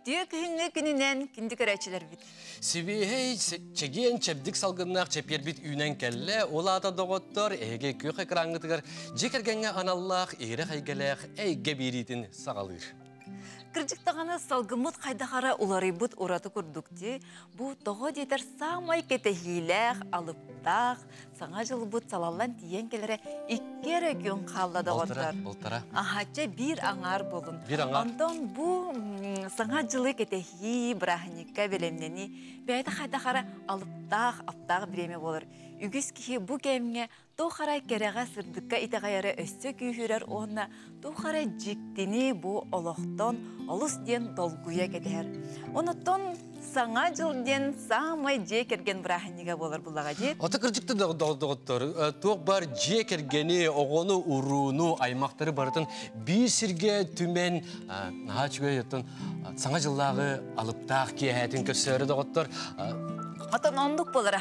Үтүө күһүҥҥү күнүнэн күндү көрөөччүлэрбит. Сибиэһэй, чэгиэн, чэбдик салгыннаах чэпиэрбит үүнэн кэллэ. Ол аата доҕоттор, эһиги күөх экраҥҥытыгар дьиэ кэргэҥҥэ аналлаах иһирэх эйгэлээх эйгэ биэриитин саҕалыыр. Кырдьык даҕаны салгыммыт хайдах эрэ уларыйбыт ураты курдук дии. Бу тоҕо диэтэр саамай кэтэһиилээх, алыптаах, саҥа дьылбыт салаллан тиийэн кэлэрэ икки эрэ күн хаалла доҕоттор. Балтара. Аһачча биир аҥаар буолун. Биир аҥаар. Онтон бу саҥа дьылы кэтэһии, бырааһынньыкка бэлэмнэнии бэйэтэ хайдах эрэ алыптаах, аптаах бириэмэ буолар. Үгүс киһи бу кэмҥэ туох эрэ кэрэҕэ, сырдыкка итэҕэйэрэ өссө күүһүрэр уонна туох эрэ дьиктини бу олохтон олус диэн долгуйа кэтэһэр. Онуттан Саҥа дьыл диэн саамай дьиэ кэргэн бырааһынньыга буолар буллаҕа дии. Ото кырдьыкты доҕоттор, туох бар дьиэ кэргэни, оҕону, урууну, аймахтары барытын биир сиргэ түмэн, наһаа үчүгэй оттон саҥа дьыллааҕы алыптаах киэһээтин көрсөөрү доҕоттор. Отон оннук буолар.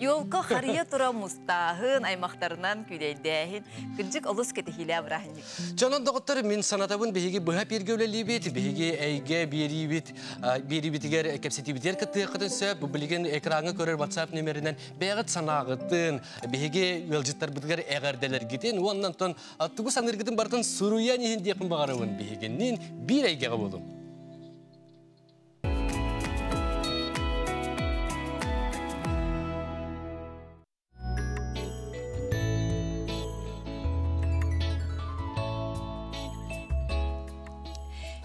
Елка харыйа тура мустааһын, аймахтарынан күүлэйдээһин, кырдьык олус кэтэһиилээх бырааһынньык. Дьонон доҕоттор, мин санатабын, биһиги быһа пииргэ үлэлиибит, биһиги эйгэ биэриибит, биэриибитигэр кэпсэтиибитигэр кыттыаххытын сөп. Бу билигин экраҥҥа көрөр WhatsApp нөмеринэн бэйэҕит санааҕытын, биһиги ыалдьыттарбытыгар эҕэрдэлэргитин уонна онтон тугу саныыргытын барытын суруйан иһин диэхпин баҕарабын. Биһигинниин биир эйгэҕэ буолуҥ.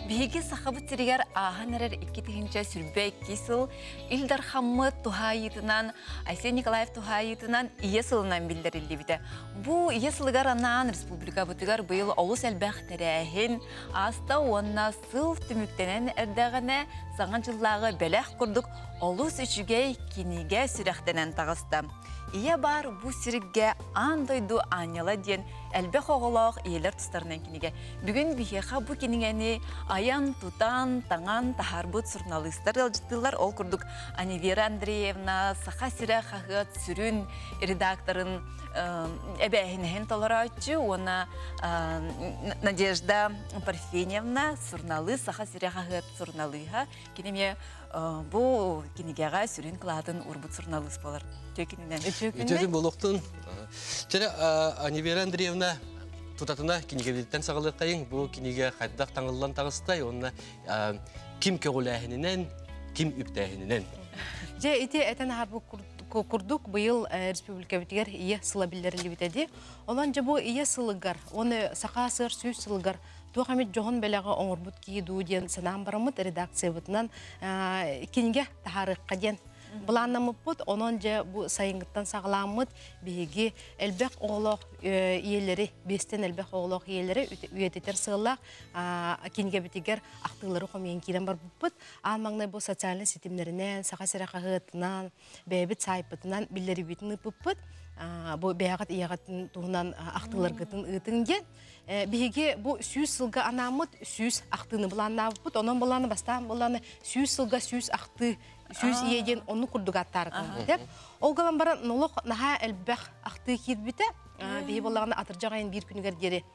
Биһиги Сахабыт сиригэр ааһан эрэр 2022 сыл Ил Дархаммыт туһаайыытынан Айсен Николаев туһаайыытынан Ийэ сылынан биллэриллибитэ. Бу Ийэ сылыгар анаан республикабытыгар быйыл олус элбэх тэрээһин ааста уонна сыл түмүктэнэн эрдэҕинэ Саҥа дьыллааҕы бэлэх курдук олус үчүгэй кинигэ сүрэхтэнэн таҕыста. Ийэ баар бу сиргэ аан дойду аанньала диэн элбэх оҕолоох ийэлэр тустарынан кинигэ. Бүгүн биһиэхэ бу кинигэни айан, тутан, таҥан таһаарбыт суруналыыстар ыалдьыттыыллар. Ол курдук Анивера Андреевна Саха сирэ хаһыат сүрүн редакторын эбээһинэһин толорооччу уонна Надежда Парфеньевна суруналыыс Саха сирэ хаһыат суруналыыһа. Кини эмиэ бу кинигэҕэ сүрүн кылаатын уурбут суруналыыс буолар. Үтүө күнүнэн. Үтүө күн буолуохтун. Чэрэ, Анивера Андреевна тутатына кинигэбититтэн саҕалыаххайыҥ. Бу кинигэ хайдах таҥыллан таҕыстай уонна ким көҕүлээһининэн, ким үптээһининэн? Дьэ, ити этэн аһарбыт курдук быйыл республикабытыгар ийэ сыла биллэриллибитэ дии. Онон дьэ бу ийэ сылыгар, уонна саха сыар сүүс сылыгар туох эмит дьоһун бэлэҕи оҥорбут киһи дуу диэн санаан бараммыт редакциябытынан кинигэ таһаарыахха диэн былааннаммыппыт. Онон дьэ бу сайыҥҥыттан саҕалааммыт биһиги элбэх оҕолоох ийэлэри, биэстэн элбэх оҕолоох ийэлэри үйэтитэр сыаллаах кинигэбитигэр ахтыылары хомуйан киирэн барбыппыт. Аан маҥнай бу социальнай ситимнэринэн, Саха сирэ хаһыатынан, бэйэбит саайпытынан биллэрибитин ыыппыппыт. Бу бэйэҕит ийэҕитин туһунан ахтыыларгытын ыытыҥ диэн. Биһиги бу 100 сылга анааммыт 100 ахтыыны былааннаабыппыт. Онон былааны бастаан былааны 100 сылга 100 ахтыы, 100 ийэ диэн оннук курдук аттаарытын. Ол гынан баран нолох наһаа элбэх ахтыы киирбитэ. Биһи буоллаҕына атырдьах айын биир күнүгэр диэри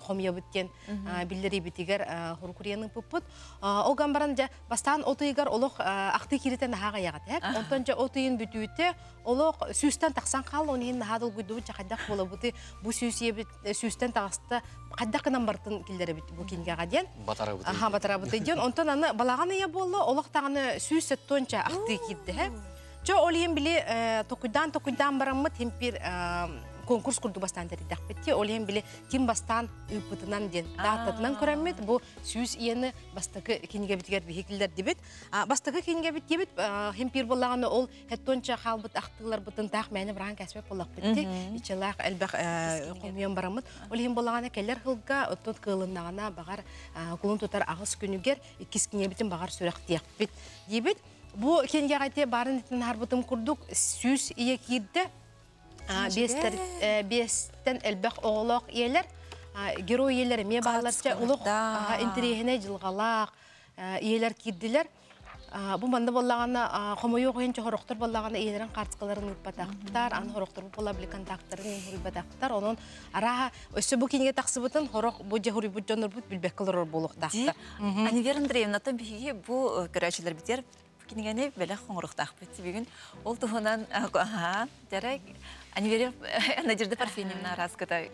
хомуйабыт диэн биллэриибитигэр хурукуруйан ыыппыппыт. Ол гынан баран дьэ бастаан от ыйыгар олох ахтыы кииритэ наһаа аҕыйах этэ. Онтон дьэ от ыйын бүтүүтэ олох сүүстэн тахсан хаалла, ол иһин наһаа долгуйдубут, дьэ хайдах буолабытый, бу сүүс ийэбит сүүстэн таҕыста хайдах гынан барытын киллэрэбит бу кинигэҕэ диэн. Батарабытый. Аха, батарабытый диэн. Онтон аны балаҕан ыйа буолла, олох даҕаны 170 ахтыы киирдэ. Чэ, ол иһин били токуйдаан-токуйдаан бараммыт химпир конкурс курдук бастаан тэрийдэхпит. Ол иһин били ким бастаан ыыппытынан диэн дааттатынан көрөммүт бу сүүс иени бастакы кинигэбитигэр биһи киллэрдибит. Бастакы кинигэбит диэбит химпир буоллаҕына ол хеттонча хаалбыт ахтыыларбытын таах мээнэ быраан кэспэт буоллахпыт ди. Ичалаах элбэх хомуйан бараммыт. Ол иһин буоллаҕына кэлэр сылга оттон кыалыннаҕына баҕар кулун тутар аҕыс күнүгэр иккис кинигэбитин баҕар сүрэхтиэхпит диибит. Бу кинигэҕэ баарын итин аһарбытым курдук 100 ийэ киирдэ. Биэстэн элбэх оҕолоох ийэлэр, герой ийэлэр эмиэ бааллар. Улух интэриэһинэй дьылҕалаах ийэлэр киирдилэр. Бу манна буоллаҕына хомойуох иһин чохорохтор буоллаҕына ийэлэрин хаартыскаларын ыыппатахтар, аны хорохтор буола били контактарын суруйбатахтар. Онон арааһа өссө бу кинигэ тахсыбытын хорох бу дьэ хуруйбут дьоннорбут билбэккэ олорор буолуохтаахтар. Анивер Андреевна, биһиги бу көрөөччүлэрбитигэр кинигэни бэлэх оҥоруохтаахпыт бүгүн. Ол туһунан дьэрэ Анивер Надежда Парфеньевна араскыта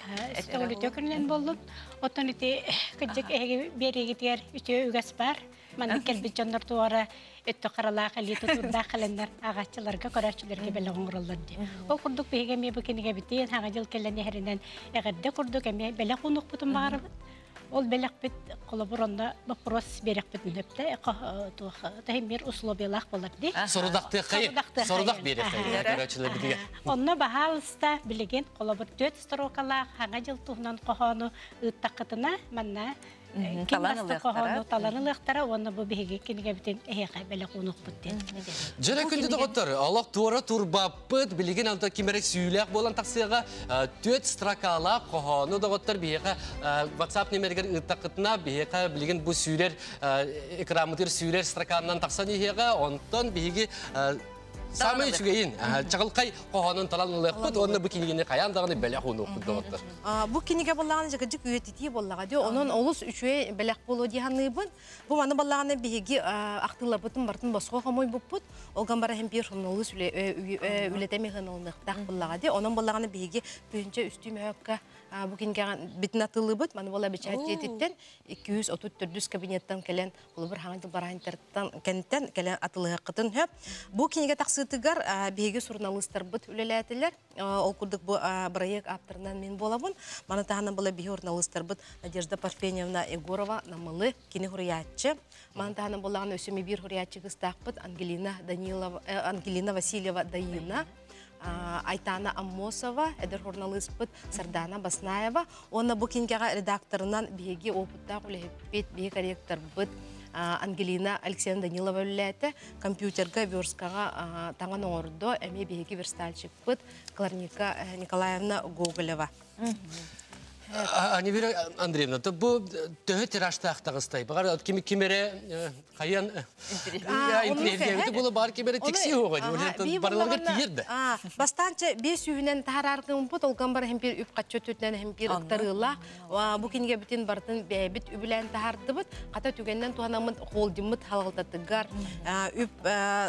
Өтө күнүнэн боллун. Оттон ити кыдьык эһиги биэригитигэр үтүө үгэс бар. Маннык кэлбит дьоннор туора өттө харалаах элии тутурдаах кэлэннэр ааҕааччыларга, көрөөччүлэргэ бэлэх оҥороллор дии. Ол курдук биһиги эмиэ бу кинигэбитин хаҥа дьыл кэлэн иһэринэн эҕэрдэ курдук эмиэ бэлэх уунуохпутун баҕарабыт. Ол бэлэхпит холобур онно боппуруос биэрэхпитин сөптө туох таһимир условиялаах болар дии. Сорудахтыаххайы. Сорудах биэрэххайы көрөөччүлэрбитигэр. Онно баһаалыста билигин холобур түөрт строкалаах хаҥа дьыл туһунан хоһоону ыыттаххытына манна ким баста хоһоону талан ылыахтара уонна бу биһиги кинигэбитин эһиэхэ бэлэх уунуохпут диэн. Дьэрэ күндү доҕоттор, олох туора турбаппыт, билигин алта ким эрэ сүүлээх буолан тахсыаҕа түөрт строкалаах хоһоону доҕоттор биһиэхэ WhatsApp нөмеригэр ыыттаххытына биһиэхэ билигин бу сүүрэр экраммытыгар сүүрэр строканан тахсан иһиэҕэ, онтон биһиги Самый үчүгэйин, чаҕылхай хоһоонун талан ылыахпыт уонна бу кинигэни хайаан даҕаны бэлэх уунуохпут доҕоттор. Бу кинигэ буоллаҕына дьыкыдьык үйэтитии буоллаҕа дии. Онон олус үчүгэй бэлэх буолуо дии саныыбын. Бу маны буоллаҕына биһиги ахтыыларбытын барытын босхо хомуйбуппут. Ол гынан баран иһин биир суруналыыс үлэтэ эмиэ сыаналаныахтаах буоллаҕа дии. Онон буоллаҕына биһиги тыһыынча үстүү мөһөөккө бу кинигэҕэ битин атыылыыбыт. Маны буолла бэчээт дьиэтиттэн 234 кабинеттан кэлэн холобур хаҥа дьыл бараанньыттартан кэнтэн кэлэн атылыһыаххытын сөп. Бу кинигэ тахсыытыгар биһиги суруналыыстарбыт үлэлээтилэр. Ол курдук бу бырайыак ааптарынан мин буолабын. Маны таһынан была биһи суруналыыстарбыт Надежда Парфеньевна Егорова Намылы кини хуруйааччы. Маны таһынан буоллаҕына өссө биир хуруйааччы кыстаахпыт Ангелина Данилова Ангелина Васильева Дайына. Айтана Аммосова, эдэр журналыыспыт Сардана Баснаева уонна бу кинигэҕэ редакторынан биһиги опыттаах үлэһиппит, биһи корректорбыт Ангелина Алексеевна Данилова үлэлээтэ. Компьютерга, версткаҕа таҥан оҥордо, эмиэ биһиги верстальщикпыт Кларника Николаевна Гоголева. Анивера Андреевна, бу төһө тиражтаах таҕыстай? Баҕар ким ким эрэ хайан интриһэргээбити була бар ким эрэ тикси хоҕа дии. Барыларга тиийэр да. Бастаанча биэс сүүһүнэн таһаараргымпыт, олган бар хэмпир үп хаччы өттүнэн хэмпир ыктарыылаах. Бу кинигэ бүтүн барытын бэйэбит үбүлээн таһаардыбыт. Хата түгэннэн туһанаммыт холдиммыт халалтатыгар үп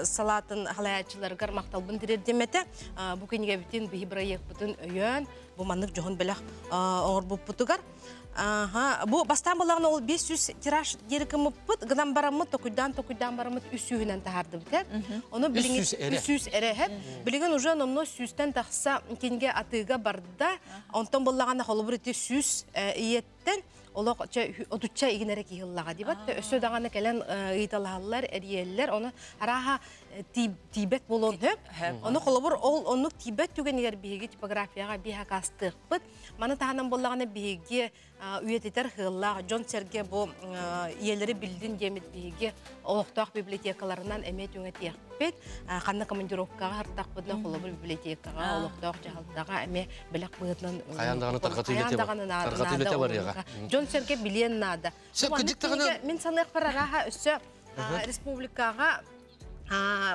салаатын халаяччыларыгар махталбын тириэрдим этэ. Бу кинигэ бүтүн биһи бырайыакпытын өйөөн, бу маннык дьоһун бэлэх оҥорбуппутугар. Бу бастаан буоллаҕына ол 500 тираж диэри гыммыппыт, гынан бараммыт, токуйдаан токуйдаан бараммыт 300-үнэн таһаардыбыт. Ону билигин 300 эрэ. Билигин уже номно 100-тэн тахса кинигэ атыыга барда. Онтон буоллаҕына холобур ити 100 ийэттэн олох отучча игинэрэ киһи ыллаҕа дибат. Өссө даҕаны кэлэн ыйыталаһаллар, эрийэллэр. Ону арааһа тиийбэт буолуон сөп. Ону холобур ол оннук тиийбэт түгэнигэр биһиги типографияҕа биһ акаастыахпыт. Маны таһынан буоллаҕына биһиги үйэтитэр сыаллаах дьон-сэргэ бу ийэлэри биллин диэмит биһиги олохтоох библиотекаларынан эмиэ түҥэтиэхпит. Ханна командировкаҕа сыртахпытына холобур библиотекаҕа, олохтоох дьаһалтаҕа эмиэ бэлэх быһыытынан хайаан даҕаны тарҕатыы барыаҕа. Дьон-сэргэ билиэн наада. Мин саныахпар арааһа өссө республикаҕа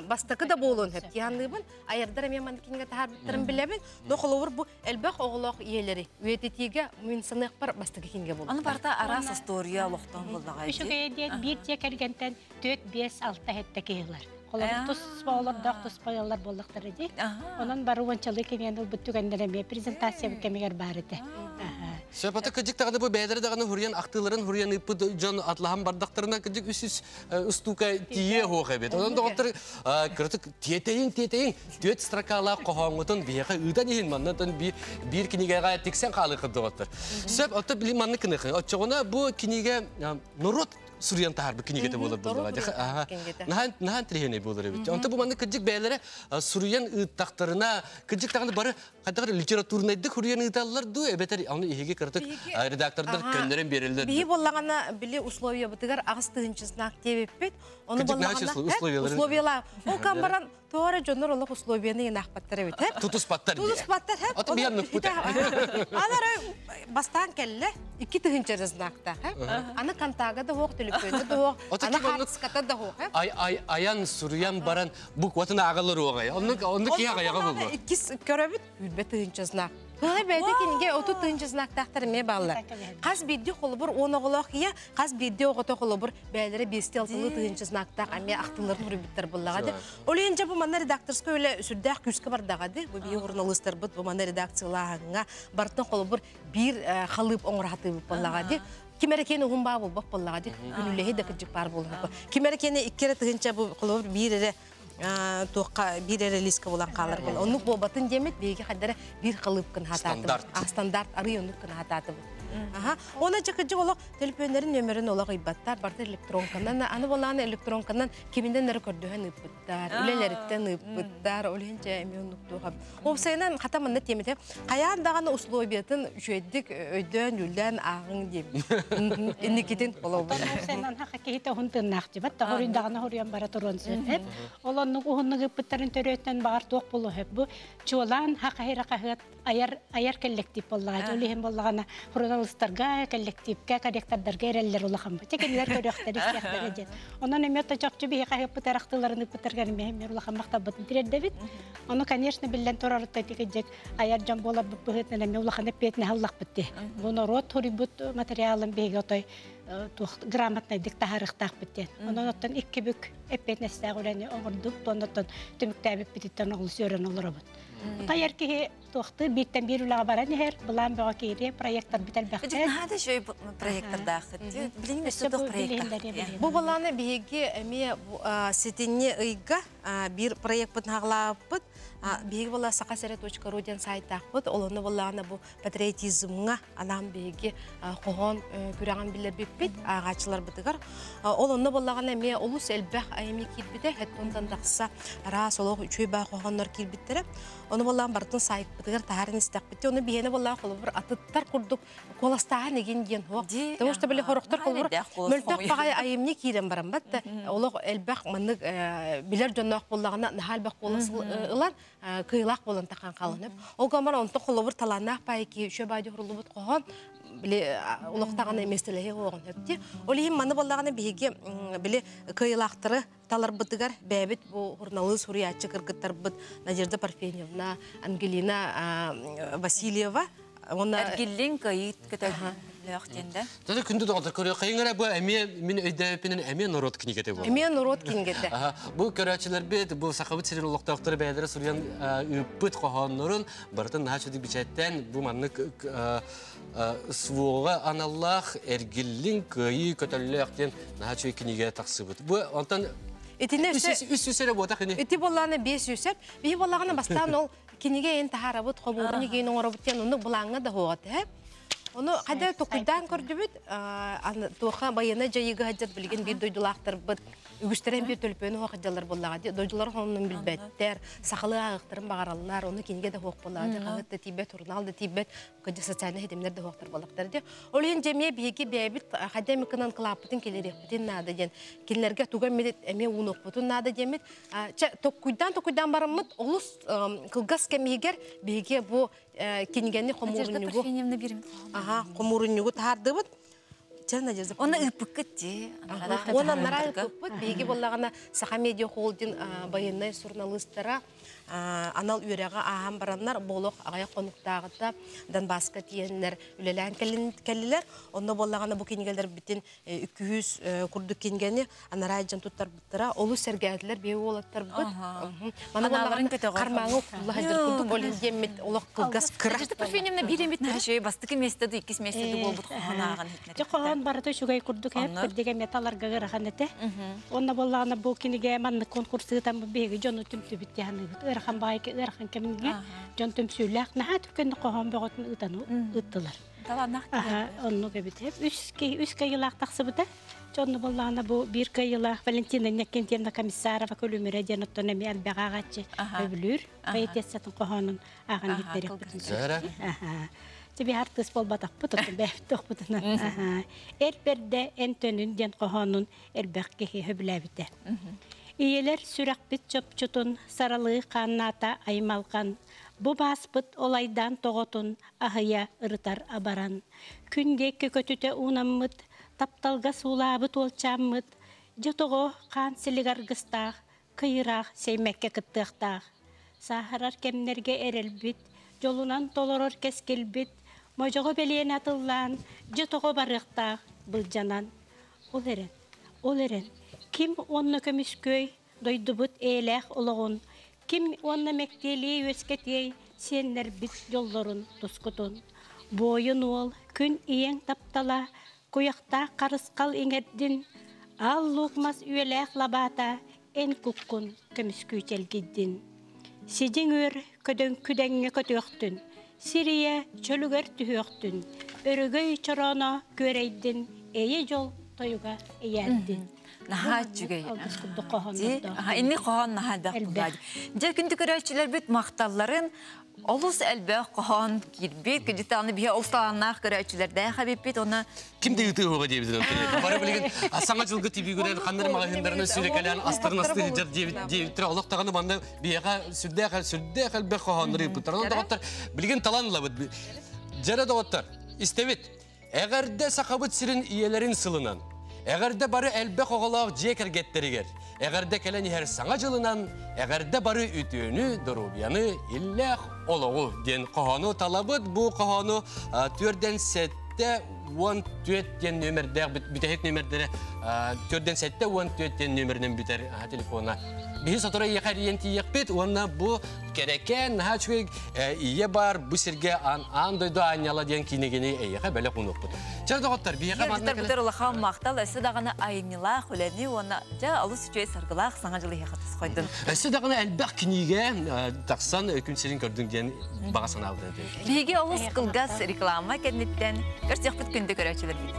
бастакы да буолуон сөп дии Айардар эмиэ маннык кинигэ таһаарбыттарын билэбин. Но холобур бу элбэх оҕолоох ийэлэри үйэтитиигэ мин саныахпар бастакы кинигэ буолуохтаах. Аны барыта араас остуоруйа олохтон буллаҕа. Үчүгэй диэн биир дьиэ кэргэнтэн 4, 5, 6 хетте киһилэр. Холобур туспа олордоох туспа ыаллар буоллахтара дии. Онон бары уончалыы кинигэни ылбыт түгэннэр эмиэ презентация кэмигэр баар этэ. Сөп ата кыдьык даҕаны бу бэйэлэрэ даҕаны хуруйан ахтыыларын хуруйан ыыппыт дьон атлаһан бардахтарына кыдьык үс устуука тиийэ суох эбит. Онон доҕоттор кырытык тиэтэйиҥ тиэтэйиҥ түөрт строкалаах хоһооҥҥутун биһиэхэ ыытан иһин маннан биир кинигэҕэ тиксэн хаалыаххыт доҕоттор. Сөп отто били маннык кыныхы. Оччоҕуна бу кинигэ норуот суруйан таһаарбыт кинигэтэ буолар буоллаҕа. Наһаан наһаан тириһиэнэй буолар эбит. Онто бу маннык кырдьык бэйэлэрэ суруйан ыыттахтарына кырдьык даҕаны бары хайдах литературнайдык суруйан ыыталлар дуу эбэтэр ону иһиги кыратык редактордар көннөрөн биэрэллэр. Биһи буоллаҕына били условиябытыгар аҕыс тыһыынчаснаах диэбиппит. Ону буоллаҕына условиялар. Ол кам баран Тоҕо дьоннор олох условияны ынаахпаттар эбит, Тутуспаттар. Тутуспаттар, Ото биһан нукпут. Алары бастаан кэллэ. 2000 знактаах. Аны контага да хоох, төлөпүөнэ да хоох, аны хаартыската да хоох. Аян суруйан баран букватын аагалар уоҕай. Оннук оннук киһи аҕайаҕа булуо. Иккис көрөбүт 20 тыһыынча знак. Кыһы бэйдэ кинигэ 30 тыһыынча знактаахтар эмиэ бааллар. Хас биирдии холобур 10 оҕолоох ийэ, хас биирдии оҕото холобур бэйэлэрэ 5-6 тыһыынча знактаах эмиэ ахтыларын хуруйбуттар буллаҕа. Ол иһин бу манна редакторскай үлэ сүрдээх күүскэ бардаҕа ди. Бу биһи журналистарбыт бу манна редакциялааһыҥҥа бартын холобур биир халыып оҥорохатыыбыт буоллаҕа ди. Ким эрэ киэн уһун баа буолбат буоллаҕа ди. Күнүлэһи да кырдьык баар буолуох. Ким эрэ киэне 2 эрэ тыһыынча бу холобур биир эрэ туохха биир эрэ лиска булан хаалар буол. Оннук буолбатын диэмит биһиги хайдара биир халыыпкын хатаатыбыт. Стандарт арый оннук хатаатыбыт. Аха. Она жакыжы олох төлөпүөннөрүн нөмөрүн олох ыйбаттар, барда электронканан, аны болааны электронканан киминен эрэ көрдөһөн ыыппыттар, үлэлэриттэн ыыппыттар, ол иһин чэ эми оннук туоха. Уопсайынан хата манна тиэмите хайаан даҕаны условиятын үчүгэйдик өйдөөн үллээн ааҕыҥ диэм. Инникитин олобу. Уопсайынан хака киһи тоһун тыннаахтыбат, тоһоруйдаҕына хоруйан бара туруон сөп. Ол оннук уһуннук ыыппыттарын төрүөттэн баҕар туох буолуо бу чуолаан хахайра хаһыат айар айар коллектив боллаҕа. Ол иһин боллаҕына журналистарга, коллективка, корректордарга эрэллэр улахан. Бу кинилэр көрүөхтэр истиэхтэрэ диэн. Онон эмиэ чопчу биһи хаһыаппыт арахтыларын ыппытаргар эмиэ улахан махталбытын тириэрдэбит. Ону, конечно, биллэн турар тикиджек айар дьон буолар быһыытынан эмиэ улахан эппиэтинэһи ыллахпыт ди. Бу норуот хоруйбут материалын биһиги отой туох грамотнайдык таһаарыахтаахпыт диэн. Онон оттон икки бүк эппиэтинэстээх үлэни оҥордук, онноттон түмүктээбиппититтэн оҕолу сүөрэн олоробут. Тайар киһи туохты бииртэн биир үлэҕэ баран иһэр, былаан бөҕө киири, проекттар битэлбэхтэр. Наһаа шөй проекттардаахыт. Билигин өссө туох проекттаах. Бу баланы биһиги эмиэ сэтинньи ыйга биир проектпытын хаҕлааппыт. Биһиги була сахасэрэ.ру диэн сайтаахпыт. Олону буллаана бу патриотизмҥа анаан биһиги хоһоон күрэҕин билэрбиппит ааҕааччыларбытыгар. Ол онно боллаҕына эмиэ олус элбэх айымньы киирбитэ, хэттонтон тахса араас олох үчүгэй баа хоһооннор киирбиттэрэ. Ону боллаан бартын сайтпытыгар таһааран истэхпит. Ону биһиэнэ боллаан холобур атыттар курдук куоластааһын игин диэн хуох. Потому что били хорохтор холобур мөлтөх баҕай айымньы киирэн баран бат олох элбэх маннык билэр дьонноох боллаҕына наһаа элбэх куолас ылан кыылаах болан тахан халынып. Ол гамар онто холобур талааннаах паайки үчө баайды хурулубут хоһоон били улохтаҕына местелеһи оҕон хөпти. Ол иһин маны боллаҕына биһиги били кыылаахтары таларбытыгар бэбит бу журналист суруйааччы кыргыттарбыт Надежда Парфеньевна, Ангелина Васильева. Онна Эргиллин кыйыт көтөллөөх диэнде. Тата күндү доҕотор көрө кайыңара бу эмиэ мин өйдөппинен эмиэ народ кинигете бу. Эмиэ народ кинигете. Бу көрөөчүлөр бит бу сахабыт сирин олохтоохтору бэйэлэрэ суруйан ыыппыт хоһооннорун барытын наһаа чөдүк бичээттэн бу маннык СВО-ҕа аналлаах эргиллин кыайыы көтөллөөх диэн наһаа чөй кинигэ тахсыбыт. Бу онтон Итинне үс үс эрэ буотах ини. Ити боллааны 500 биһи боллаҕына бастаан ол кинигэ эн таһаарабыт хомуурун игин оҥоробут диэн оннук былааҥҥа да хуоҕат э. Ону хайда токуйдаан көрдүбүт туоха байына жайыга хаджат билигин биир дойдулаахтарбыт үгүстэрэн биир төлөпүөнү хуохаджалар боллаҕа дойдулар хоннун билбэттэр сахалы ааҕыктарын баҕараллар ону кинигэ да хуох боллаҕа хаһыат да тиийбэт, журнал да тиийбэт, кыдьа социальный хитимнер да хуохтар боллахтар ди. Ол иһин жемие биһиги бэйэбит хайда эмикынан кылааппытын келериэхпитин наада диэн кинилэрге туга эмиэ уунуохпутун наада диэммит токкуйдаан токкуйдаан бараммыт олус кылгас кэмиигэр биһиги бу кинигени хомуурунньугу аха хомуурунньугу таһаардыбыт. Надежда Оны ыыппыккыт ди. Онон нара ыыппыт биһиги боллаҕына Саха медиа холдинг военный журналистара анал үөрэҕэ ааһан бараннар болох аҕайах хонуктааҕыта Донбасска тиэннэр үлэлээн кэллилэр. Онно боллаҕына бу кинигэлэр битин үккүһүс курдук кинигени анараа дьон туттарбыттара олус сэргээтилэр бии уолаттарбыт. Маны боллаҕына кармааҥы укулла хадыр курдук ол диэммит олох кылгас кыра. Надежда Парфеньевна биир эмит наһаа бастакы месте ду иккис месте ду буолбут хоһоон Жа хоһоон барыта үчүгэй курдук эп кырдыга металларга ырахан этэ. Онно боллаҕына бу кинигэ маннык конкурсыытан бу биһиги дьону түмтүбүт диһаныыбыт. Ыарахан баайка ыарахан кэмҥэ дьон түмсүүлээх наһаа түргэнник хоһоон бөҕөтүн ыытан ыыттылар. Талааннаах. Аха, оннук эбит. Үс үс кыйылаах тахсыбыта. Дьонну боллаҕына бу биир кыйылаах Валентина Иннокентьевна Комиссарова Көлүмүрэ диэн оттон эмиэ элбэҕэ ааҕааччы өбүлүүр. Поэтессатын хоһоонун ааҕан иһиттэриэхпитин Зара. Аха. Тебе артыыс буолбатахпыт, оттон бэйэбит Эр бэрдэ эн төнүн диэн хоһоонун элбэх киһи хөбүлээбитэ. Ийэлэр сүрэхпит чопчутун саралыы хааннаата аймалҕан, бу бааспыт олайдаан тоҕотун аһыйа ырытар абаран. Күн диэки көтүтэ уунаммыт, тапталга суулаабыт уолчааммыт, дьэ тоҕо хаан силик аргыстаах, кыйыраах сэймэккэ кыттыахтаах. Сааһырар кэмнэргэ эрэлбит, дьолунан толорор кэскилбит, модьоҕо бэлиэни атыллаан, дьэ тоҕо барыахтаах былдьанан. Ол эрэн, ол эрэн, ким уонна көмүскүөй дойдубут эйэлээх олоҕун, ким уонна мэктиэлиэй үөскэтиэй сиэннэрбит дьоллорун тускутун. Буойун уол, күн ийэҥ таптала, куйахтаах харысхал иҥэрдин, аал луук мас үйэлээх лабаата эн куккун көмүскүү чэлгийдин. Сидьиҥ үөр көдөҥ күдэҥҥэ көтүөхтүн, сир ийэ чөлүгэр түһүөхтүн, өрөгөй чорооно күөрэйдин, эйэ дьол тойуга эйээрдин. Наһаа үчүгэй. Инни хоһоон наһаа элбэх буолла. Дьэ күндү көрөөччүлэрбит махталларын олус элбэх хоһоон киирбит. Кыдьытааны биһи олус талааннаах көрөөччүлэрдээх эбиппит. Оны Ким да ыытыы диэбитин Бары билигин саҥа дьылга тибигүрэн ханнар маҕаһыындарынан сүрэкэлээн астарын асты сылдьар диэбиттэр олох даҕаны манна биһиэхэ сүрдээх сүрдээх элбэх хоһооннору ыыппыттар. Онон доҕоттор билигин талан ылабыт. Дьэрэ доҕоттор истэбит. Эҕэрдэ Сахабыт сирин ийэлэрин сылынан! Эҕэрдэ бары элбэх оҕолоох дьиэ кэргэттэригэр! Эҕэрдэ кэлэн иһэр Саҥа дьылынан! Эҕэрдэ бары үтүөнү, доруобуйаны, иллээх олоҕу! диэн хоһоону талабыт. Бу хоһоону түөрдэн 74 диэн нүөмэрдээх бүтэһик нүөмэрдэрэ түөрдэн 74 диэн нүөмэринэн бүтэр телефона. Биһи сотору эйиэхэ эрийэн тиийиэхпит уонна бу Кэрэкээн наһаа үчүгэй ийэ баар бу сиргэ аан дойду аанньала диэн кинигини эйиэхэ бэлэх уунуохпут. Чэ доҕоттор, биһиэхэ манна кэлэн... улахан махтал, өссө даҕаны айымньылаах үлэни уонна дьэ олус үчүгэй саргылаах саҥа дьыл эһиэхэ тосхойдун. Өссө даҕаны элбэх кинигэ тахсан күн сирин көрдүҥ диэн баҕа санаабытын этим. Биһиги олус кылгас реклама кэнниттэн көрсүөхпүт күндү көрөөччүлэрбит.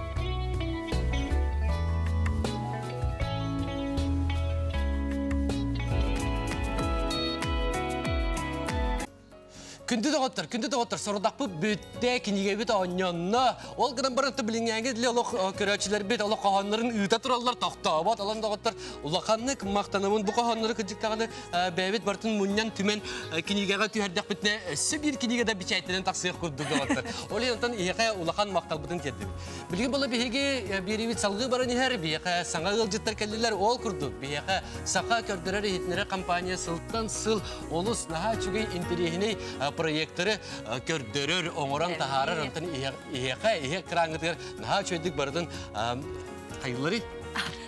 Күндү доҕоттор, күндү доҕоттор, сорудахпыт бүттэ, кинигэбит оонньонно. Ол гынан баран билиҥҥээҥи дили олох көрөөччүлэрбит олох хоһооннорун ыыта тураллар, тохтообот. Олон доҕоттор, улаханнык махтанабын. Бу хоһооннору кырдьык даҕаны бэйэбит барытын мунньан түмэн кинигэҕэ түһэрдэхпитинэ өссө биир кинигэ да бичээттэнэн тахсыах курдук доҕоттор. Ол иһин онтон эһиэхэ улахан махталбытын тиэрдэбит. Билигин була биһиги биэриибит салгыы баран иһэр, биһиэхэ саҥа ыалдьыттар кэллилэр. Ол курдук, биһиэхэ саха көрдөрөр-иһитиннэрэр компания сылтан сыл олус наһаа үчүгэй интэриэһинэй проекторы көрдөрөр, оҥорон таһаарар. Онтон иһиэхэ, иһэ экраҥҥытыгар наһаа үчүгэйдик барытын хайылларый?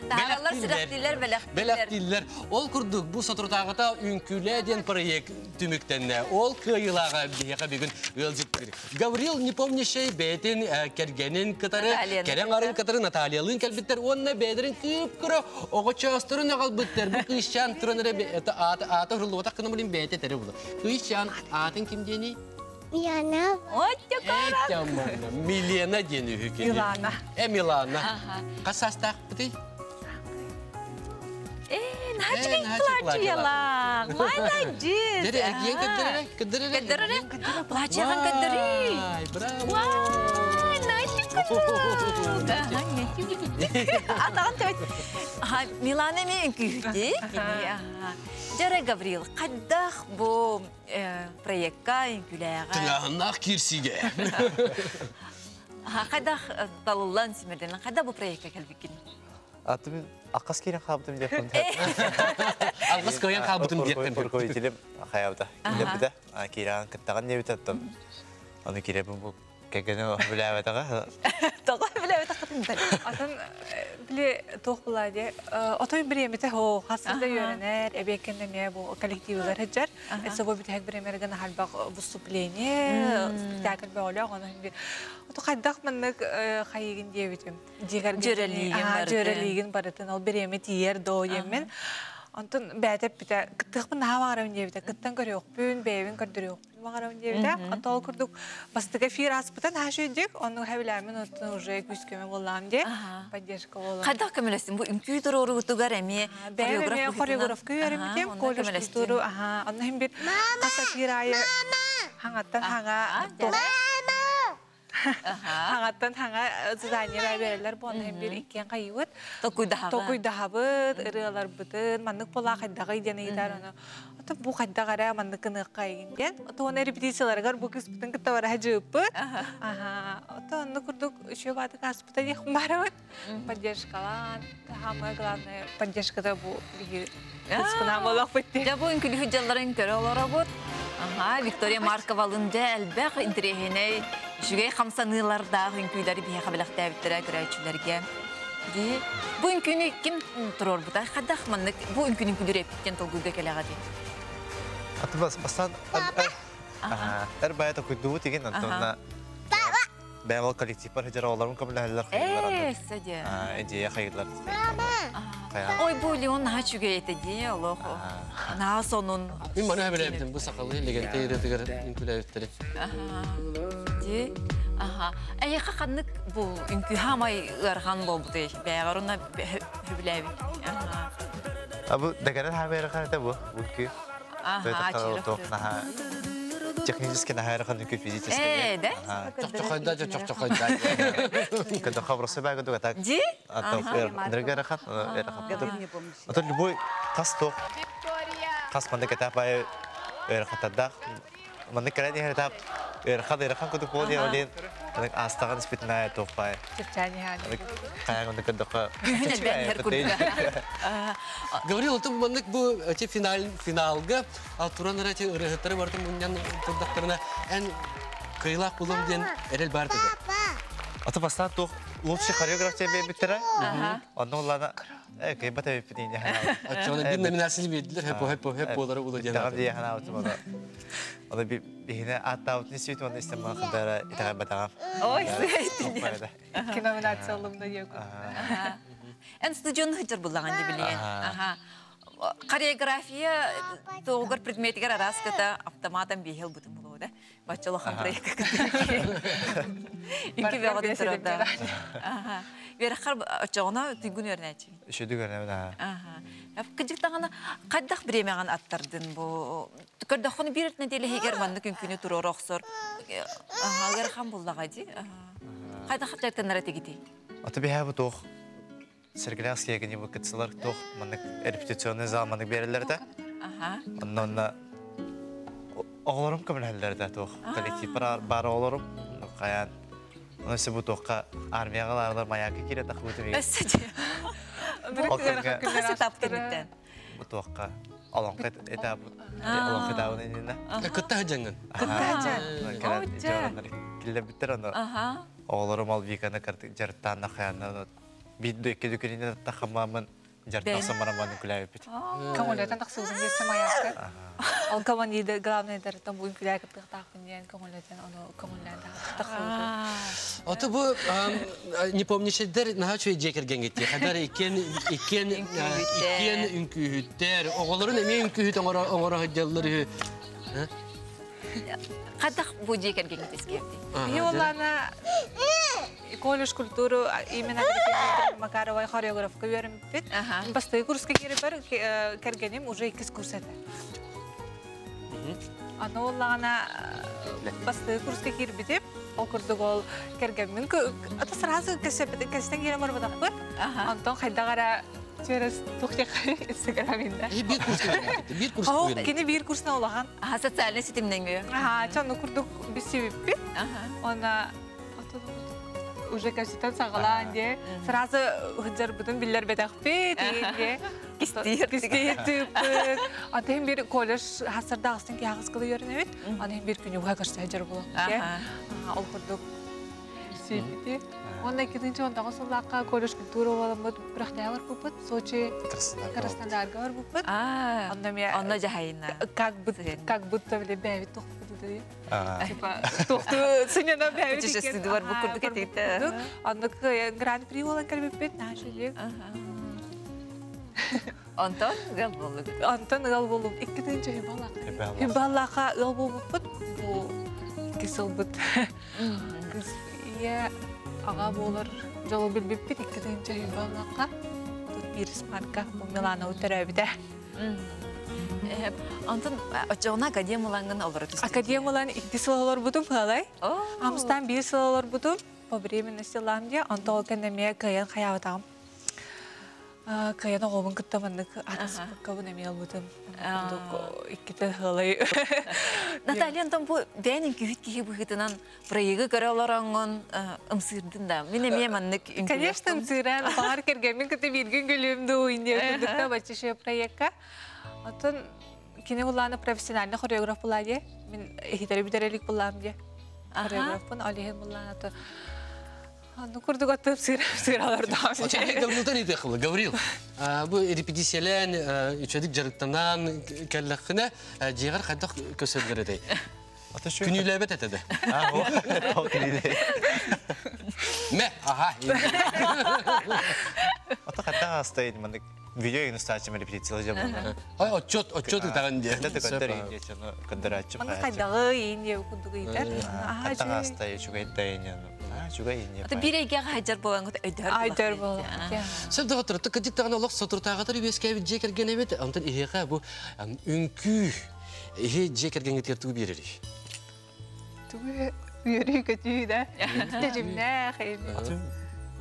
Таһаараллар, сүрэхтииллэр, бэлэхтииллэр. Бэлэхтииллэр. Ол курдук, бу соторутааҕыта Үҥкүүлээ диэн проект түмүктэннэ. Ол кыайыылааҕа биһиэхэ бүгүн ыалдьыттыыр. Гаврил Непомнящий бэйэтин кэргэнин кытары, кэрэ аҥарын кытары Натальялыын кэлбиттэр уонна бэйэлэрин кыып-кыра оҕочоосторун аҕалбыттар. Бу кыысчаан туран эрэ аата аата уһуллубатах гына билин бэйэтэ этэрэ буолар. Кыысчаан аатын ким диэний? Милана. Милена диэн үһү кини. Милана. Э, Милана. Хас саастаахпытый? Э, наһаа плачуялаах. Молодец. Дери эргийэн көрдөрөрө, көрдөрөрө. Көрдөрөрө. Плачуяхан көрдөрүй. Браво. Вай, Атаҕын төбөт. Милана эмиэ үҥкүүһүтүй. Дьэрэ Гаврил, хайдах бу проекка үҥкүүлээҕэ? Тыҥааһыннаах киирсиигэ. Хайдах талыллан симэрдэнэн, хайдах бу проекка кэлбиккин? Аты аккас киирэн хаалбытым диэхпин. Алгас кыайан хаалбытым диэхпин. Руководителем хайабыта. Килэбитэ. Киирэн кыттаҕын диэбитэ оттон. Аны киирэбин бу кэргэнэ билээбэтэҕэ. Тоҕо билээбэтэххитин Атын били туох була диэ отой бириэмитэ хоо хасыда үөрэнэр эбиэккэн эмиэ бу коллективыгар сылдьар собо бүтэһик бириэмэригэн аһарбах выступление спектакль бөҕөлөөх ону ото хайдах маннык хайыгын диэбитим Дьүөрэлиигин барытын ол бириэмэ тиийэр доо диэммин. Онтон бэйэтэ эппитэ, кыттыахпын наһаа баҕарабын диэбитэ, кыттан көрүөхпүн, бэйэбин көрдөрүөхпүн баҕарабын диэбитэ. Онтон ол курдук бастакы эфир ааспыта наһаа үчүгэйдик, оннук хэбилээмин оттон уже күүс-көмө буоллаҕым дии, поддержка буолан. Хайдах көмөлөстүн? Бу үҥкүү туруоруутугар эмиэ хореограф хореографка үөрэммитим, колледж культуру, аха, онно иһин бир хас эфир аайы хаҥаттан хаҥа Хаҥаттан хаҥа задание берелер бу онно бир иккиэн хайыбыт. Токуйдаһаҕын. Токуйдаһабыт, ырыаларбытын, маннык буолаа хайдаҕый диэн ыйытар ону. Ото бу хайдах эрэ маннык гыныахха игин диэн. Ото уонна репетицияларыгар бу кыыспытын кытта бара жыыппыт. Аха. Ото онну курдук үчүгэй баатык ааспыта диэх барабыт. Поддержкалаан, самое главное поддержката бу биһи кыыспынаан буолуохпут дии. Дьэ бу үҥкүүлүһүт дьалларын көрө олоробут. Аха, Виктория Марковалын дьэ элбэх интэриэһинэй, үчүгэй хамсаныылардаах үҥкүүлэри биһиэхэ бэлэхтээбиттэрэ көрөөччүлэргэ. Дии. Бу үҥкүүнү ким туруорбута? Хайдах маннык бу үҥкүүнү үҥкүүлүүр эппиттэн толкуйга кэлэҕэ дии? Аты бас бастан эр баайа токуйдубут игин антонна бэйэм ол коллективпар сылдьар оҕолорум көмөлөһөллөр хайыылар Ээ, садьа. идея хайыылар. Ой, бу Леон наһаа үчүгэй этэ дии, олох. Наһаа сонун. Мин маны билэбитим бу сахалыы легенде ырыатыгар үҥкүүлээбиттэрин. Дии. Аха. Эйиэхэ ханнык бу үҥкүү хаамай ыарахан буолбутуй? Бэйэҕэр уонна сөбүлээбит. Аха. А бу дэгэрэн хаамай ыарахан этэ бу үҥкүү. Аха, Технически наһаа ыарахан үҥкүү физически. Ээ, да? Чохчохойда, чохчохойда. Когда хабрасы бага дуга так. Ди? Ыарахан, ыарахан. Ото любой хас туох хас маннык этап аайы ыарахаттардаах. Маннык кэлэн иһэр этап ыарахан ыарахан курдук буол диэн олен маннык аастаҕын испитин аайы туох баай. Чэпчээн иһэн. Хайаан оннук көрдөххө Күһүн элбээн иһэр курдук. Гаврил, ото маннык бу эти финал финалга туран эрэ эти ырыаһыттары барытын мунньан турдахтарына эн кыайыылаах буолуом диэн эрэл баар этэ. Ото бастаан туох лучший хореограф диэн биэрбиттэрэ. Онно улаана Э, кыйбат эбиппит ине Оччоҕуна биир номинацияны биэрдилэр, хэп хэп хэп буолара ула диэн. Таҕам дии ханаабытым аны. Аны биһине ааттаабытын истибитим, онно истэн мана хандара итэҕэйбэтэҕим. Ой, сыһайтын. Икки номинация ыллым да диэку. Эн студион сылдьар буллаҕын дии билигин. Аха. Хореография туоҕугар предметигэр араас кыта автоматом биэһил бутун булуо да. Бачча улахан проекка Үҥкүү бөҕөтүн турарда. Аха. Үөрэххэр оччоҕуна туйгун үөрэнээччи. Үчүгэй үөрэнэбин аха. Аха. Кыдьык даҕаны хайдах бириэмэҕин аттардын бу? Көрдөххүнэ биир нэдиэлэ иһигэр маннык үҥкүүнү туруора охсор. Аха, ыарахан буллаҕа дии. Хайдах дьарыктанар этигитий? Аты биһээ бу туох Сэргэлээх сиэгини бу кытсылар туох маннык репетиционный зал маннык биэрэллэр этэ. Аха. Онно онно оҕолорум көмөлөһөллөр этэ туох коллектив бар оҕолорум хайаан Оны бу туохха армияҕа лааралар маякка киирэ тахыбытым Өссө дии. Тоҕо сетап кэнниттэн? Бу туохха олоҥхо этап олоҥхо этабын иннинэ. Кытта сылдьаҥҥын. Кытта сылдьан. Киллэрбиттэр ону. Оҕолорум ол Виканы дьарыктаанна хайаанна Биир да икки дүкүнүнэн тахамаамын дьартахсан бараммын күлээбиппит. Көҥүлэтэн тахсыбытын диэссе майаакка. Ол командир главный дарытан бугун күлээ кыттыахтаахпын диэн көҥүлэтэн ону көҥүллээн тахсыбытым. Ото бу не помнишь-дер наһаа үчүгэй дьиэ кэргэҥҥит Хадар иккиэн иккиэн иккиэн үҥкүүһүттэр оҕолорун эмиэ үҥкүүһүт оҥоро сылдьаллар үһү. Хайдах бу дьиэ кэргэҥҥит искиэптий? Биһи уоллаана колледж культуру именно Макаровой хореографка үөрэммиппит. Бастакы курска киирэрбэр кэргэним уже иккис курс этэ. Аны оллаҕына бастакы курска киирбитим. Ол курдук ол кэргэммин ата сразу кэстэн киирэн барбатахпыт. Онтон хайдах эрэ через тух Инстаграминда. Биир курска биир курс Кини биир курсна улахан. Аха, социальный ситимнеҥҥө. Аха, чонну курдук билсибиппит. Она уже кэпсэтэн саҕалаан дии сразу ыһыдьарбытын биллэрбэтэхпит дии Кистиир. Кистиир тыыппыт. Атын бир колледж хасырдааҕыстан киһаҕыс кылы үөрэнэбит. Аны бир күнү уһа көрсө сылдьар буолуох. Ол курдук сүйбүтү. Уонна иккитинчи онтоҕо сыллаахха колледж культура буоламмыт күрэхтэһэ барбыппыт. Сочи Краснодарга барбыппыт. Онно Онно дьаһайына. Как будто как будто биле бэйбит тохпуту Типа тохту сынньана бэйбит Путешествие бар бу курдук этигитэ. Онно гран-при буолан кэлбиппит наша Онтон ыал буоллугут. Онтон ыал буоллум. Икки тыынча Хибалаха. Хибалаха ыал буолбуппут. Бу икки сылбыт. Кыз ийэ аҕа буолар дьолу билбиппит икки тыынча Хибалаха. Тут Ирис Марка бу Милана төрөөбүтэ. Онтон очоҕуна академ ылаҥҥын олоро түстүҥ. Академ ылан икки сыл олорбутум хыалай. Амстан биир сыл олорбутум. По временности ылаам диye. Онтон ол кэннэ эмиэ кыайан хайаабатаҕым. Кыайан оҕобун кытта маннык атаспаккабын эмиэ ылбытым. Курдук иккитэ хыалай. Наталья, онтон бу бэйэн үҥкүүһүт киһи быһыытынан проегы көрө олороҥҥун ымсыырдын да. Мин эмиэ маннык үҥкүүлэхпин. Конечно, ымсыыран. Баҕар кэргэммин кытта бииргэ үҥкүүлүөм дуу инниэ курдукта бачча проекка. Оттон кини буллааны профессиональный хореограф булаа дии. Мин иһитэри бүтэр элик буллаам дии. Хореографпын, ол иһин буллааны Ну, курдук аттып сыыралардаам. Гаврилтан итехлы. Гаврил, бу репетициялән, үчөдүк жарыктанан кэллэххинэ, дьиэҕэр хайдах көсөллөр этэй? Күнүүлээбэт этэ да. Мэ, аха. Ата хайдах астайын маннык видео инстачым репетиция жабына. Ай, отчет, отчет ытаган диye. Көтөр көтөр көндөрәчү. Манна хайдагы иин диye курдук ыйтар. Хайдах астай үчүгэй дайын. Үчүгэй иин. Ата бир эйге хайжар болан өйдөр. Өйдөр болан. Сөп доҕоттор, кыдьык даҕаны олох соторутааҕытар үөскээбит дьиэ кэргэн эбит, онтон иһиэхэ бу үҥкүү иһи дьиэ кэргэҥҥитигэр тугу биэрэрий? Тугу үөрүү көтүү да. Тэжимнээх.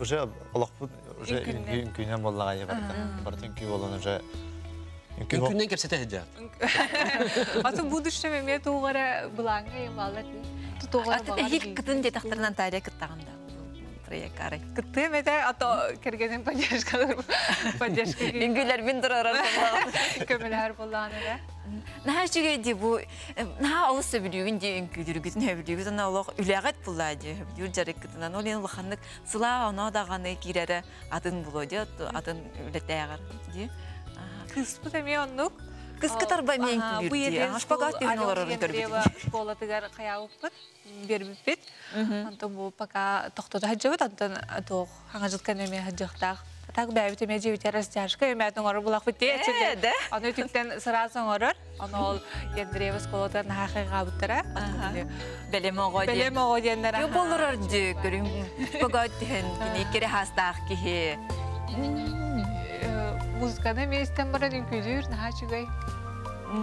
Уже олохпут уже үҥкүүнэн буоллаҕа барыта. Барыта үҥкүү буолан уже Үҥкүүнэн кэпсэтэ сылдьар. Аты будущем эмиэ тугара былааҥҥа емалар. Тутугара Аты эһил кытын диэтэхтэринэн Наталья кыттаҕын да проеккары. Кыттыам этэ, ато кэргэним поддержкалар поддержка. Үҥкүүлэрбин турарар көмөлөһөр буоллаҕына да. Наһаа үчүгэй дии бу наһаа олус сөбүлүүгүн дии үҥкүүлүүргүтүн сөбүлүүгүт уонна олох үлэҕит буллаа дии сөбүлүүр дьарыккытынан ол иһин улаханнык сылаа оноо даҕаны киирэрэ атын булуо дии атын үлэтээҕэр дии. Кыыспыт эмиэ оннук. Кыскыт арба эмиэ үҥкүүлүүр дии. Шпагат түһэн олорорун көрбүтүм. Школатыгар хайаабыппыт, биэрбиппит. Онтон бу пока тохтото сылдьыбыт, онтон туох хаҥажылкан эмиэ сылдьыахтаах. Так бэйэбит эмиэ дьиэбитигэр растяжка эмээтин оҥорор булахпыт дии эчилде. Аны үтүктэн сыраас оҥорор. Аны ол Андреева школатыгар наһаа хайҕаабыттара. Бэлэм оҕо диэн. Бэлэм оҕо диэннэр. Юу болорор дии көрүҥ шпагат түһэн кини кири хаастаах киһи. Музыканы эмиэ истэн баран үҥкүүлүүр наһаа үчүгэй.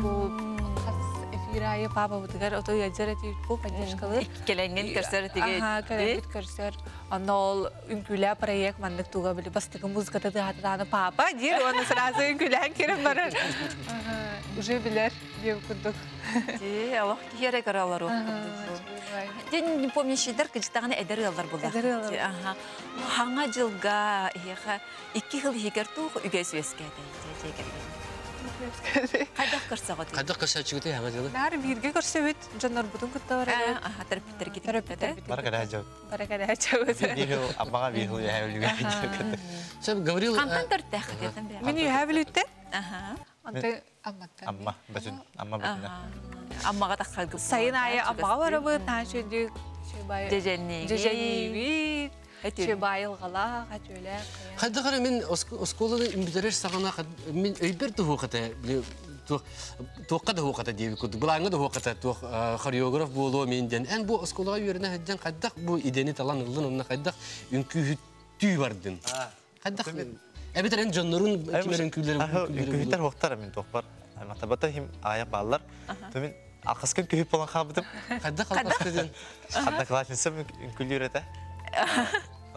Бу хас эфир аайы папабытыгар ото ыалдьар этибит бу поддержкалыыр. Кэлэҥҥин көрсөр этиги. Аха, кэлэбит көрсөр. Онно ол үҥкүүлээ проект маннык туга били бастакы музыката тыаһатааны папа диир уонна сразу үҥкүүлээн киирэн барар. Уже билэр диэн курдук. Дии, олох киһи эрэ көрө олоруох курдук. Дьэ, не помнящийдар кыдьытаҕына эдэр ыаллар буоллар. Эдэр ыаллар. Аха. Хаҥа дьылга иһиэхэ икки сыл иһигэр туох үгэс үөскээтэ дьиэ кэргэн. Хайдах көрсөҕүт? Хайдах көрсөөччүгүтүй хаҥа дьылы? Наар бииргэ көрсөбүт, дьоннорбутун кытта барабыт. Аха, төрөппүттэргитин Төрөппүттэрбитин. Бары кэлээ Бары кэлээ Биир аммаҕа биир сыл үөһээ Бүлүүгэ. Сөп, Гаврил. Хантан төртөөх хатыатан бэйэ? Мин үөһээ Бүлүүттэн. Аха. Онтон Амматтан. Амма, бөтүн, Амма бөтүнэ. Аммаҕа тахсаргыт. Сайын аайы Аммаҕа барабыт, наһаа үчүгэй Дьэдьэнниигит. Дьэдьэнниибит. Чебай ылҕалаах, атүөлээх. Хайдах эрэ мин оскуоланы бүтэрэр саҕана мин өйбөр туһуохата туохха да хуохата диэбит курдук былааҥҥа да хуохата туох хореограф буолуо мин диэн эн бу оскуолаҕа үөрэнэ сылдьан хайдах бу идэни талан ыллын онно хайдах үҥкүүһүттүү бардын хайдах эбэтэр эн дьоннорун кимэр үҥкүүлэрин үҥкүүһүттэр хуохтар мин туохпар аймахтарбата хим аайа бааллар то мин алхаскын күһүп болан хаалбытым хайдах алхаска диэн одноклассницам үҥкүүлүүр этэ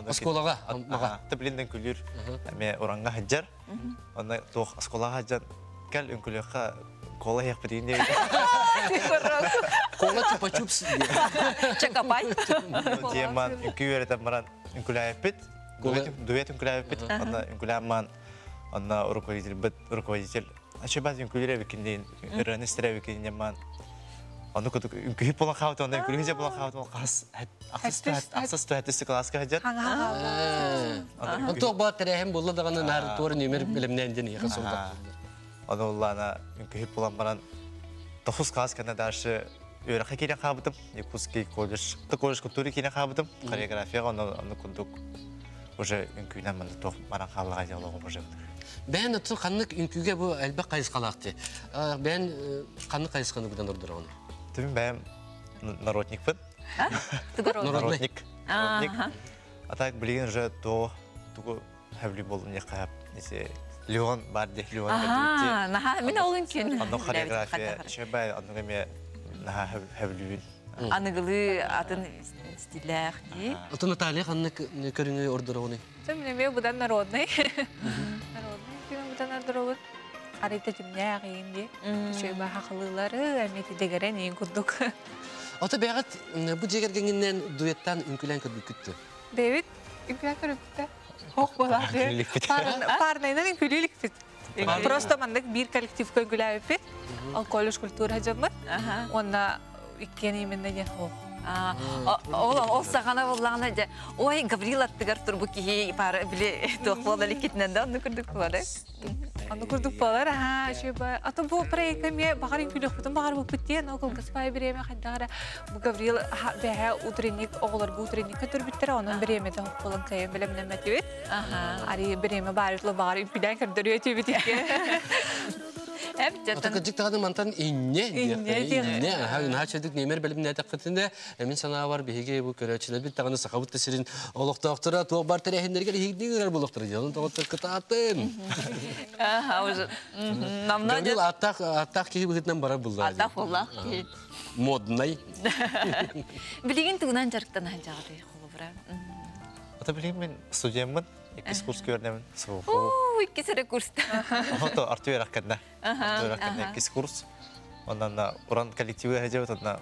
оскуолаҕа маҕа Таблин үҥкүүлүүр эмиэ уранга сылдьар онно туох оскуолаҕа сылдьан кэл үҥкүүлүөххэ кола иһиэхпитин диэбит кола чупа-чупс Чакапай. Диэман үҥкүү үөрэтэн баран үҥкүүлээбиппит дуэт үҥкүүлээбиппит онно үҥкүүлээн онно руководительбит руководитель ачыбат үҥкүүлүүр эбиккин диэн ырыаны истэр эбиккин диэн Ону кутук үҥкүүһүт буолан хаалбыт, онно үҥкүүлүһү буолан хаалбыт, ол хас ахсыс түһэттис кылааска сылдьар. Онтуох баа тэрээһин буолла даҕаны наар туора нүөмэр бэлэмнээн диэн иһиэхэ суолта. Ону уллаана үҥкүүһүт буолан баран тоҕус класс кэннэ дальше үөрэххэ киирэн хаалбытым. Якутский колледж, колледж культуры киирэн хаалбытым. Хореографияҕа онно онно курдук уже үҥкүүнэн манна туох баран хааллаҕа диye олоҕум уже. Бэйэн оттон ханнык үҥкүүгэ бу элбэх хайысхалаах дии. Бэйэн ханнык хайысханы быдан ордороҕун? Түмүн бэйэм народникпын. Народник. Народник. А так билигин уже то тугу хэвли болдум не хап. Если Леон бар де Леон. Аха, наха мин олун күн. Онно хореография шөбай онно эме наха хөблүүн. Аныгылы атын стиллээх дии. Ото Наталья ханнык көрүҥү ордороҕуный? Мен эме будан народный. Народный күн будан ордоробут. Арыйта түмнээх иин ди. Шөбай хахылылары эме тидегерен иин курдук. Ото бэҕэт бу дьиэгергеңиннен дуэттан үҥкүлээн көрбүккүттү. Дэвид үҥкүлээн көрбүттэ. Хох болар. Парнайнан үҥкүлүүлүкпүт. Просто маннык биир коллективка үҥкүлээбиппит. Ол колледж культура дьоммут. Уонна иккиэн именно диэн хох. Ол ол саҕана боллаҕына дьэ ой Гаврил аттыгар турбу киһи пара били туох буолар иккитинэн да онну курдук буолар. Онну курдук буолар аха үчүгэй ато бу проектка эмиэ баҕар үҥкүүлүөхпүтүн баҕарбыппыт диэн ол кылгас баай бириэмэ хайдах эрэ бу Гаврил бэһэ утренник оҕолорго утренникка төрбүттэрэ онон бириэмэтэ буолан кыайан бэлэмнэммэтибит. Ари бириэмэ баар баҕар үҥкүүлээн көрдөрүө этибит икки. Ата кырдьык даҕаны мантан инньэ инньэ наһаа чэдик нэмэр бэлэмнээтэххитинэ мин санаабар биһиги бу көрөөччүлэрбит даҕаны сахабыт да сирин олохтоохторо туох бар тэрээһиннэригэр иһигдии ыҥырар буолуохтара дьонун тоҕоттор кытаатын Гаврил ааттаах ааттаах киһи быһыытынан барар булла ааттаах буоллаах киһи моднай билигин тугунан дьарыктана сылдьаҕытый холобура Ата билигин мин студеммын Иккис курс көрнөмүн СВФУ. Уу, иккис эрэ курста. Ото Артур ракканна. Артур ракканна иккис курс. Оннан уран коллективы хәҗәбет онна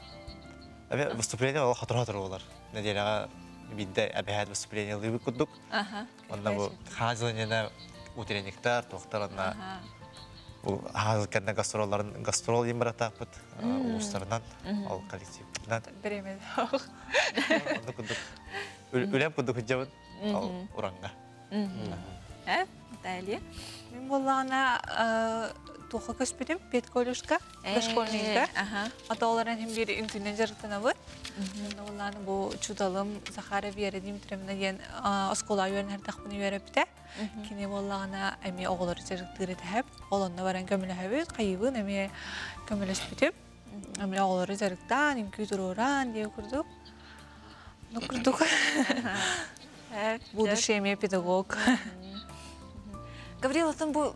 Әбе выступление ол хатыр-хатыр болар. Неделяга бидде әбәһәт выступление лыбы куддук. Онна бу хазылынена утренниктар, тоқтар онна бу хазыл кэннэ гастролларын гастрол имбаратааппыт улустарынан ол коллективынан. Беремен. Онну куддук. Үлэм куддук хыджабыт ол уранга. Э, Наталья? Мин буоллаҕына туохха көспүтүм педколледжка, дошкольникка. Ата олорон иһин биир үҥкүүнэн дьарыктанабыт. Онно буоллаҕына бу учууталым Захара Вера Дмитриевна диэн оскуола үөрэнэрдэхпинэ үөрэппитэ. Кини буоллаҕына эмиэ оҕолору дьарыктыыр этэһэп. Ол онно баран көмөлөһөбүт, хайыыбын эмиэ көмөлөспүтүм. Эмиэ оҕолору дьарыктаан, үҥкүү туруораан диэн курдук. Ну, курдук. Будущий эмиэ педагог. Гаврил, отон бу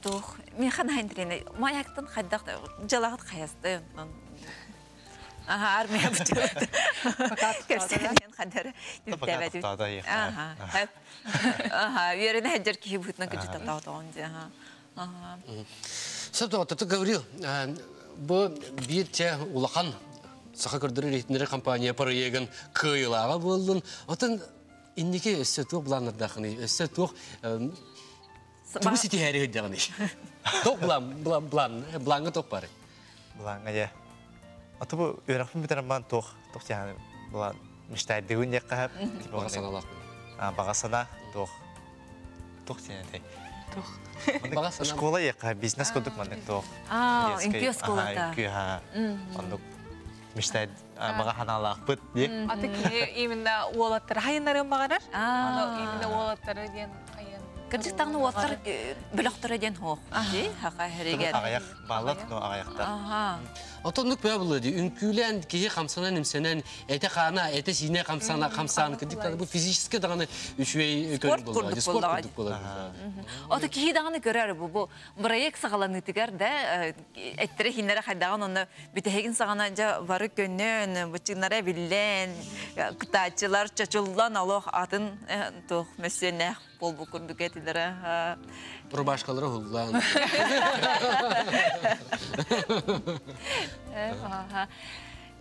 туох миэхэ наһаа интэриэһинэй. Маяктан хайдах дьалаҕыт хайасты онтон Аха, армия бутылыт. Кэпсээн хадары түптээбэтит. Аха, аха, үөрэнэ сылдьар киһи быһыытынан кыдьыта тоҕон дии. Аха. Сөп тоҕо Гаврил, бу биир те улахан саха көрдөрөр иһитиннэрэр компания проегын кыайыылааҕа буоллун. Отон инники өссө туох былааннардаахыный? Өссө туох тугу ситиһээри сылдьаҕыный? Туох былаан былаан былаан былааҥҥа туох баарый? Былааҥҥа дьэ. Аты бу үөрэхпин бүтэрэн баран туох туох диэххэ былаан мечтайдыыбын диэххэ сөп. Баҕа санаалаахпын. Баҕа санаа туох туох диэн этэй? Туох. Баҕа санаа. Школа диэххэ бизнес курдук маннык туох. Аа, үҥкүү оскуолата. Үҥкүү оннук мечтает баҕа санаалаахпыт дии. Аты кини именно уолаттары хайыннарыан баҕарар. Аны именно уолаттары диэн хайын. Кырдьык даҕаны уолаттар бөлөхтөрө диэн суох дии хаха хэригэр. Аҕыйах бааллар, но аҕыйахтар. Отоннук бөҕө буолуо дии. Үҥкүүлээн киһи хамсанан-имсэнэн, этэ-хаана, этэ-сиинэ хамсана хамсаан кырдьык даҕаны бу физически даҕаны үчүгэй Спорт көрүҥ буоллаҕа дии. курдук Спорт буоллаҕа курдук буолар. Ото киһи даҕаны көрөр бу бу бырайыак саҕаланыытыгар да эттэрэ-иһиннэрэ хайдаҕын онно бүтэһигин саҕана дьэ бары көнөн, быччыҥнара биллэн, кытааччылар чочуллан олох атын туох мөссүөннээх буолбут курдук этилэрэ. Рубашкалары уһуллаан.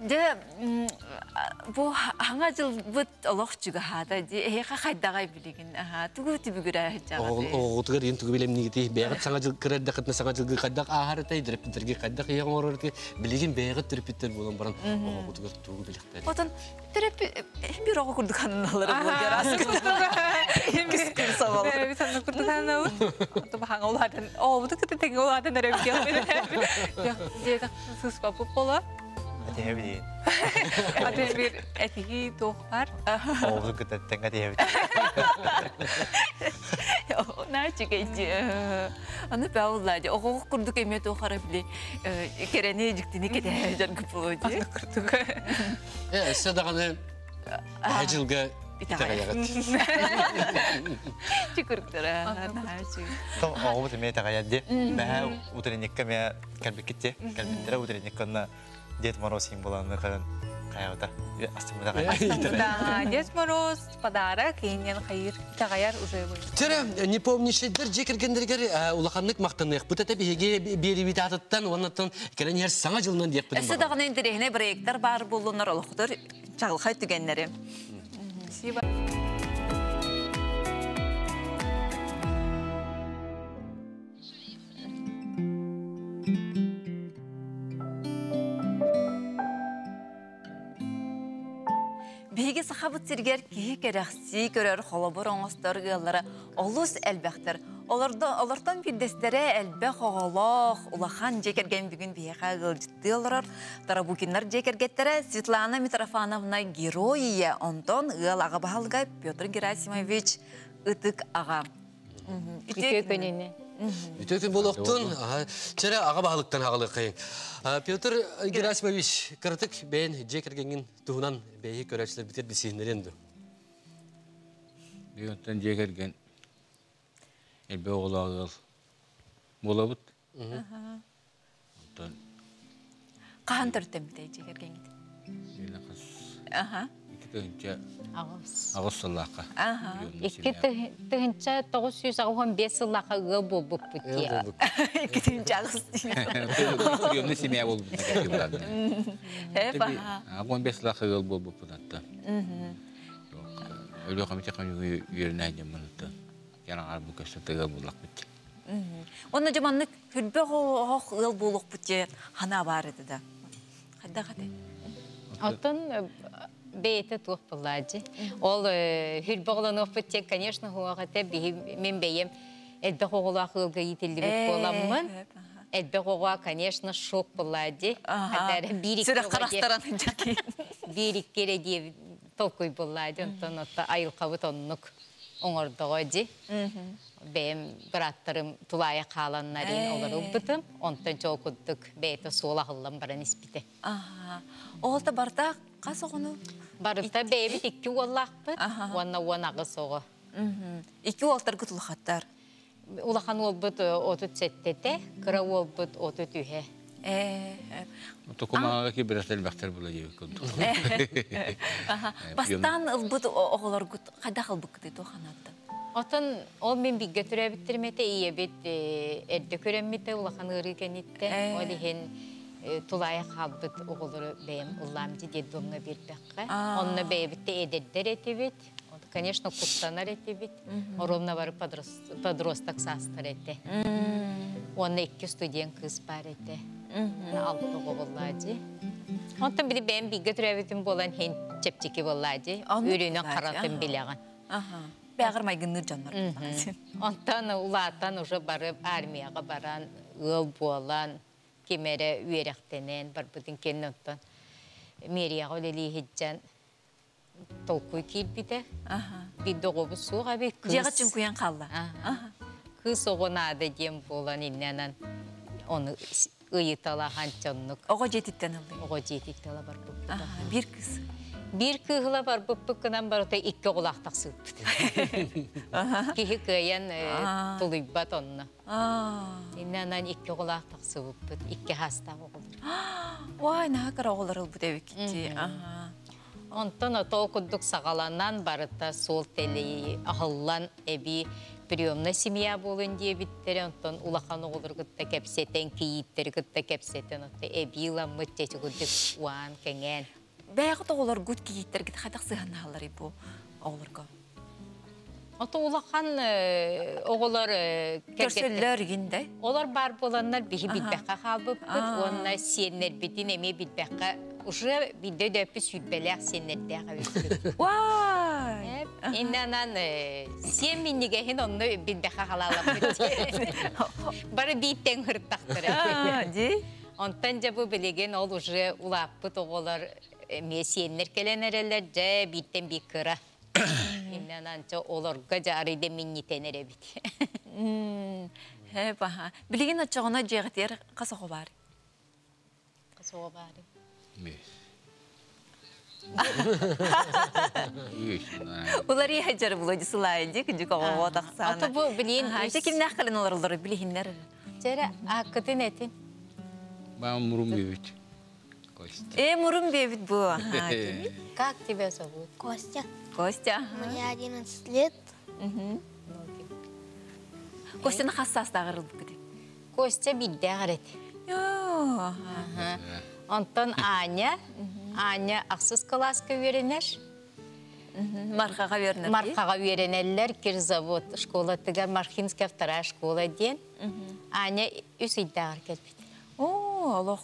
Дьэ, бу хаҥа дьылбыт олох чугаһаата дии. Эһиэхэ хайдаҕай билигин? Тугу түбүгүрэ сылдьаҕытый? Оҕоҕутугар иин тугу билэмниигитий? Бэйэҕит саҥа дьыл кыра эрдэххитинэ саҥа дьылгы хайдах ааһар этэй? Төрөппүттэргэ хайдах ийэ оҥорор этэй? Билигин бэйэҕит төрөппүттэр буолан баран оҕоҕутугар тугу билэхтэрий? Отон төрөппүт биир оҕо курдук анналара буолар Иккис күн соболор. Бэйэбит анна курдук аннабыт. Ото баһаҥа улаатан, оҕобуту кытта тэҥҥэ улаатан эрэбит диэтэх сыыспаппыт буолар. Этиһэбит. Аты бир этиһии туох бар. Оҕобуту кытта тэҥҥэ этиһэбит. Наачыгайди. Аны пауллади. Оҕо курдук эмиэ туох ара били кэрэни дьиктини кэтэһэ жаргы буолуо Курдук. Э, өссө даҕаны эһэ дьылга Итэҕэйэҕит. Чүкүрүктэрэ. Том оҕобут эмиэ итэҕэйэр дии. Бэһээ утренникка эмиэ кэлбиккит Кэлбиттэрэ утренникка онно Дед Мороз иһин буолан көрөн хайабыта астыммыта хайа. Дед Мороз подарок иһиннен хайыр итэҕэйэр уже Төрө не помнишь-дер дьиэ кэргэннэригэр улаханнык махтаныахпыт этэ биһиги биэриибит аатыттан уоннаттан кэлэн иһэр саҥа дьылынан диэхпитин Өссө даҕаны интэриэһинэй проекттар баар буоллуннар олохтор чаҕылхай түгэннэри. Спасибо. Биһиги сахабыт сиригэр киһи кэрэхсии көрөр холобур оҥостор ыаллара олус элбэхтэр. Олортон биирдэстэрэ элбэх оҕолоох улахан дьиэ кэргэн бүгүн биһиэхэ ыалдьыттыы олорор Тарабукиннар дьиэ кэргэттэрэ Светлана Митрофановна герой ийэ, онтон ыал аҕа баһылыга Петр Герасимович ытык аҕа. Үтүө күнүнэ. Үтүө күн буолуохтун. Чэрэ аҕа баһылыктан аҕалыаххайын. Петр Герасимович, кыратык бэйэн дьиэ кэргэҥҥин туһунан бэйи көрөөччүлэрбитигэр билсиһиннэриэн дуу? Бүгүнтэн дьиэ кэргэн элбэх оҕолоох ыал буолабыт. Онтон Хаһан төрүттэммитэй дьиэ кэргэҥҥит? Икки тыһыынча аҕыс сыллаахха. 2985 сыллаахха ыал буолбуппут дии. 2 аҕыс Приемный семья буолбут. 15 сыллаахха ыал буолбуппут атта. Өлүө хамыча хамы үөрэнэ дьаммын Яна бу көстө ыал буоллахпыт. Онно дьэ маннык хүрбэх оһох ыал буолуохпут диэн ханаа баар этэ да. Хайдах этэй? Оттон бэйэтэ туох буоллаадьы. Ол хүрбэх олонуохпут диэн, конечно, хуох этэ биһи мин бэйэм элбэх оҕолоох ыалга иитиллибит буоламмын. Элбэх оҕо, конечно, шок буоллаадьы. Биир Сүрэх харахтаран биир икки эрэ диэбит толкуй буоллаадьы. Онтон отто айылҕабыт оннук оҥордоҕо дьи. Бэйэм бырааттарым тулаайах хааланнарин олорулбутум. Онтон чоо курдук бэйэтэ суол аһыллан баран испитэ. Ол да барда хас оҕону? Барыта бэйэбит икки уоллаахпыт уонна 18 оҕо. Икки уолтаргыт улахаттар. Улахан уолбут 37-тэ, кыра уолбут 33-э. Токумаға ки біраз элбэхтэр була диэбит курдук. Бастаан ылбыт оҕолоргут хайдах ылбыккытый туоханаттан? Отон ол мин бигге төрөөбүттеримете ийэбит эрдэ көрөммүтэ улахан ыарыы кэнниттэн ол иһин тулаайах хаалбыт оҕолору бэйэм ыллаам детдомҥа биэрбэххэ. Онно бэйэбит эдэрдэр этибит. Конечно, куттанар этибит. Ровно бары подросток саастар этэ. Онно икки студент кыыс бар этэ. Алты оҕо буоллаадьы. Онтон били бэйэм бииргэ төрөөбүтүм буолан хин чэпчэки буоллаадьы. Үрүнүн харатын билэҕин. Бэҕэр майгынныыр дьоннор. Онтон улаатан уже бары армияға баран, ыал буолан, кимэрэ үөрэхтэнэн барбытын кэннэ оттон мэрияҕа үлэлии толкуй киирбитэ. Биир доҕобут суох эбит. Дьиэҕэ чуҥкуйан хаалла. Кыыс оҕо наада диэн буолан иннэнэн ону ыйыталахан чоннук. Оҕо дьиэтиттэн ыллый. Оҕо дьиэтиттэн ыла барбыппыт. Биир кыыс. Биир кыыһыла барбыппыт гынан барыта икки оҕолоох тахсыыппыт. Киһи кыайан тулуйбат онно. Иннэнэн икки оҕолоох тахсыбыппыт. Икки хаастаах оҕолор. Ой, наһаа кыра оҕолор ылбыт эбиккити. Онтон ото курдук саҕаланан барыта суол тэлэйи аһыллан эби приемная семья буолун диэбиттэрэ, онтон улахан оҕолору кытта кэпсэтэн, кийииттэри кытта кэпсэтэн, отто эбии ыламмыт чэчи курдук уаан кэҥээн. Бэйэҕит оҕолоргут кийииттэргит хайдах сыһаннаһалларый бу оҕолорго? Ото улахан оҕолор көрсөллөр игин да? Олор бар буоланнар биһи билбэххэ хаалбыппыт уонна сиэннэрбитин эмиэ билбэххэ уже бидде дөппү сүүрбэлээх сиэннэрдээх эбиппит. Вай! Иннанан сиэн миннигэһин онно билбэххэ халаалаппыт. Бары бииттен хыртахтара. Ди? Онтон дьэ бу билигин ол уже улааппыт оҕолор эмиэ сиэннэр кэлэн эрэллэр дьэ бииртэн биир кыра. Иннанан чо олорго дьэ арыйда миннитен эрэбит. Хэ баха. Билигин оччоҕуна дьиэҕитигэр хас оҕо бар? Хас оҕо баар? Бес. Улар хаҗар було дисылай ди күдүк оҕо тахсаана. Ото бу билин Ити кимнээх кэлэн олороллор билиһиннэр. Жere аккытын этин. Ба мурум бебит. Костя. Э мурум бебит бу. Как тебя зовут? Костя. Костя. Мне 11 лет. Костяны хассас тагырыл бу. Костя биддәгәрет. Онтон Аня, Аня ахсыз класска үйренер. Мархаға вернер. Мархаға үйренеллер, Кирзавод школа тыгар, Мархинская вторая школа ден. Аня үс иддәгәр келбит. О, Аллах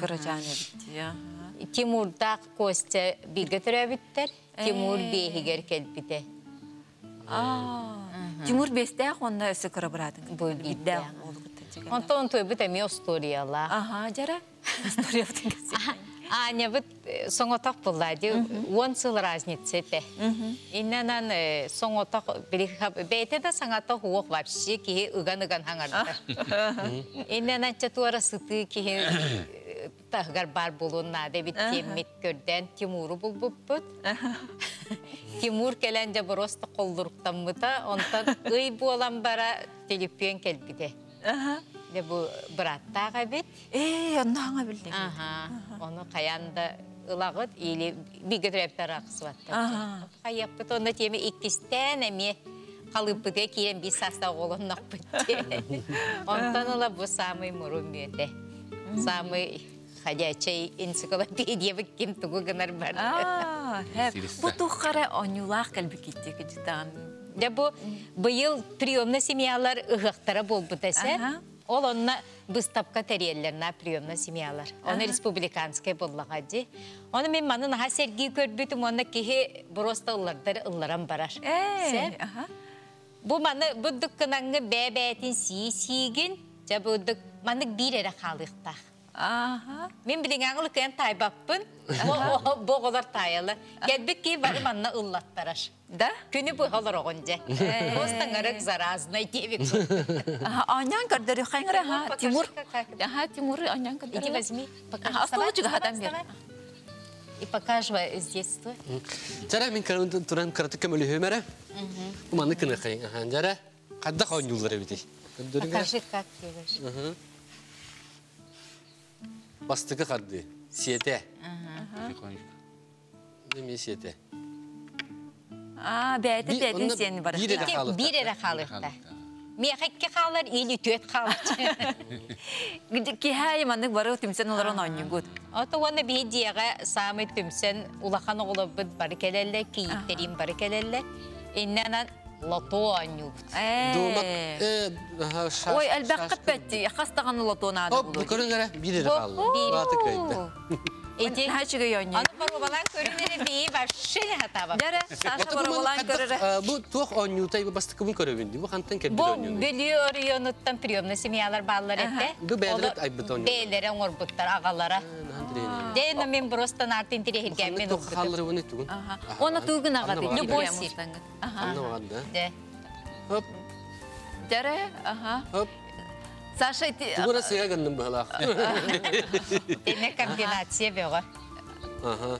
кырачан бит. Тимурдак Костя биге төрәбиттер, Тимур бейхигер келбите. Тимур бестәх онна өсө кыра бырадың. Бу биддәх. Онтон той бит эми историяла. Ага, жара. История бутын Аня бит соңотақ булла ди, он сыл разница те. Иннанан соңотақ бейте да саңата хуок вообще ки ыган-ыган хаңардар. Иннанан чатуара сыты ки тахгар бар булун наде бит теммит көрден Тимуру булбуппут. Тимур келенде просто колдуруктаммыта, онтан ый буолан бара телепиен келбите. Де бу браттаға бит. Э, онна аңа билдик. Ага, оны каянда ылагыт или бигетрептер аксыбатта. Каяппыт онна теме иккистен эме калыппыте киен бис саста олоннок битте. Онтон ыла бу самый мурун бүйөтө. Самый ходячий энциклопедия ким тугу гынар бар. Бу тухкара онюлах калбикитти кижитан. Де бу быйыл приемный семьялар ыгыктара болбут эсе. Ол онна выставка терьерлерна приемна семьялар. Оны республиканская боллаға ди. Оны мен манын аха Сергей көрбүтүм, онна кихи просто ыллардар ылларан барар. Бу маны буддук кынаңы бә-бәтин сии-сиигин, жа буддук маны бир эре халыктах. Мен билин аңылы кыян тайбаппын, боголар таялы. Келбик ки бары манна ыллаттарар. Да? Күнү бу холор огонже. Просто ңырык заразный дебик. Анян көрдөрү хайңра ха Тимур. Ага, Тимур анян көрдөрү. Иди возьми, покажи. Астолочуга хатан бер. И показывай с детства. Жара мен туран караты көмөлү хөмөрө. Уманы кыны кайын. Аха, жара кадда хонюллар бити. Покажи, как делаешь. Бастыкы кадды. Сиете. Неме сиете? А, бәйті бәйтін сені бар. Bir эре халыкта. Мехекке халар или төт халар. Кихай маннык бары түмсен олар оннюгут. Ото оны бейдияга самый түмсен улахан оглобут бары келелле, кийиттерин бары келелле. Иннанан лото оннюгут. Ой, әлбәк қыппәтті, қастаған лотоны ады бұлы. Бу көріңгәрі, bir эре халар. Баты көйді. Эти хачыгы йонни. Аны баробалан көрүнөрө бии вообще не хатаба. Дәрі, Саша баробалан көрөрө. Бу туох оннютай бу бастыкыбын көрөбүн. Бу хантан келбит Бу оннюну. бүлүү орионуттан приемный семьялар баллар этте. Бу бээлер айбыт онню. Бээлere оңорбуттар агалара. Дейна мен просто нартын тирехилген мен окудум. Халлары буну тугун. Оны тугун агаты. Любой сир. Анна ваганда. Хоп. Дәрі, аха. Хоп. Саша, Тугура сыга гынным бала. Дене комбинация бега. Ага.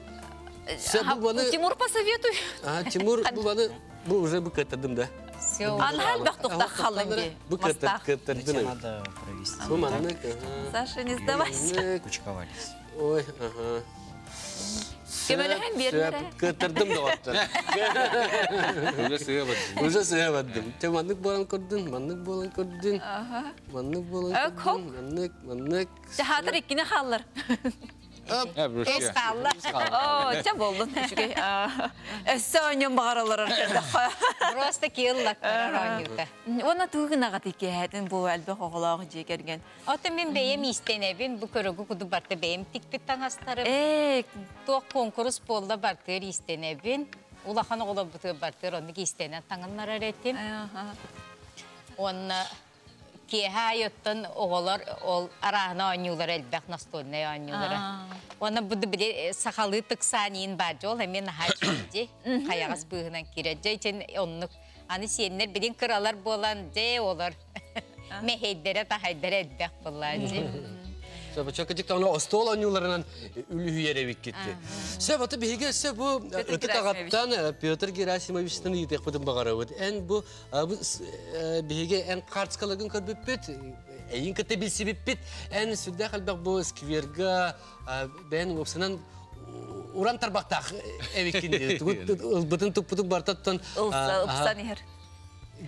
Тимур посоветуй. А, Тимур, бу баны, бу уже бу кытырдым да. Все. Анхал бак тохта халынги. Бу кытырдым. Надо провести. Бу маннык, ага. Саша, не сдавайся. Кучковались. Ой, ага. Кемелehen бермере. Кытырдым да оттар. Уже сыга бардым. Уже сыга бардым. Те маннык болан көрдүн, маннык болан көрдүн. Маннык болан көрдүн, маннык, маннык. Жахатыр иккини халлар. Эс қалла. О, ча болдун. Өссө ойнон бағаралар. Просто киыллаттар ойнута. Она тугын агат икки бу әлбе хоголоог жекерген. Ото мен бэйем истенебин, бу көрөгү куду барты бэйем тикпит таңастарым. Туох конкурс болла бартыр истенебин. Улахан оголо буту бартыр, онны истенен таңыннар эретим. Онна киэхэ айыттан оҕолор ол араана оонньуулар элбэх настольнай оонньуулара. Онна буду биле сахалы тыксааниин баажол эми наһаа чүйди хайаҕас быыһынан киирэр дьэ итин оннук аны сиэннэр билин кыралар буолан дьэ олор мэһэйдэрэ тахайдара элбэх буоллаа дьи. Сөп, кыжык тағына остол оонньууларынан үлүһүйэр эбиккит. Сөп, аты биһиги өссө бу Петр ытык аҕаттан Петр Герасимовичтан ыйытыахпытын баҕарабыт. Эн бу бу биһиги эн карточкаларгын көрбүппүт, эйин кытта билсибиппит. Эн сүрдээх элбэх бу скверга бэйэн уопсанан уран тарбахтаах эбиккин дии. Ылбытын туппутун бартаттан Ылса, ыпсан иһэр.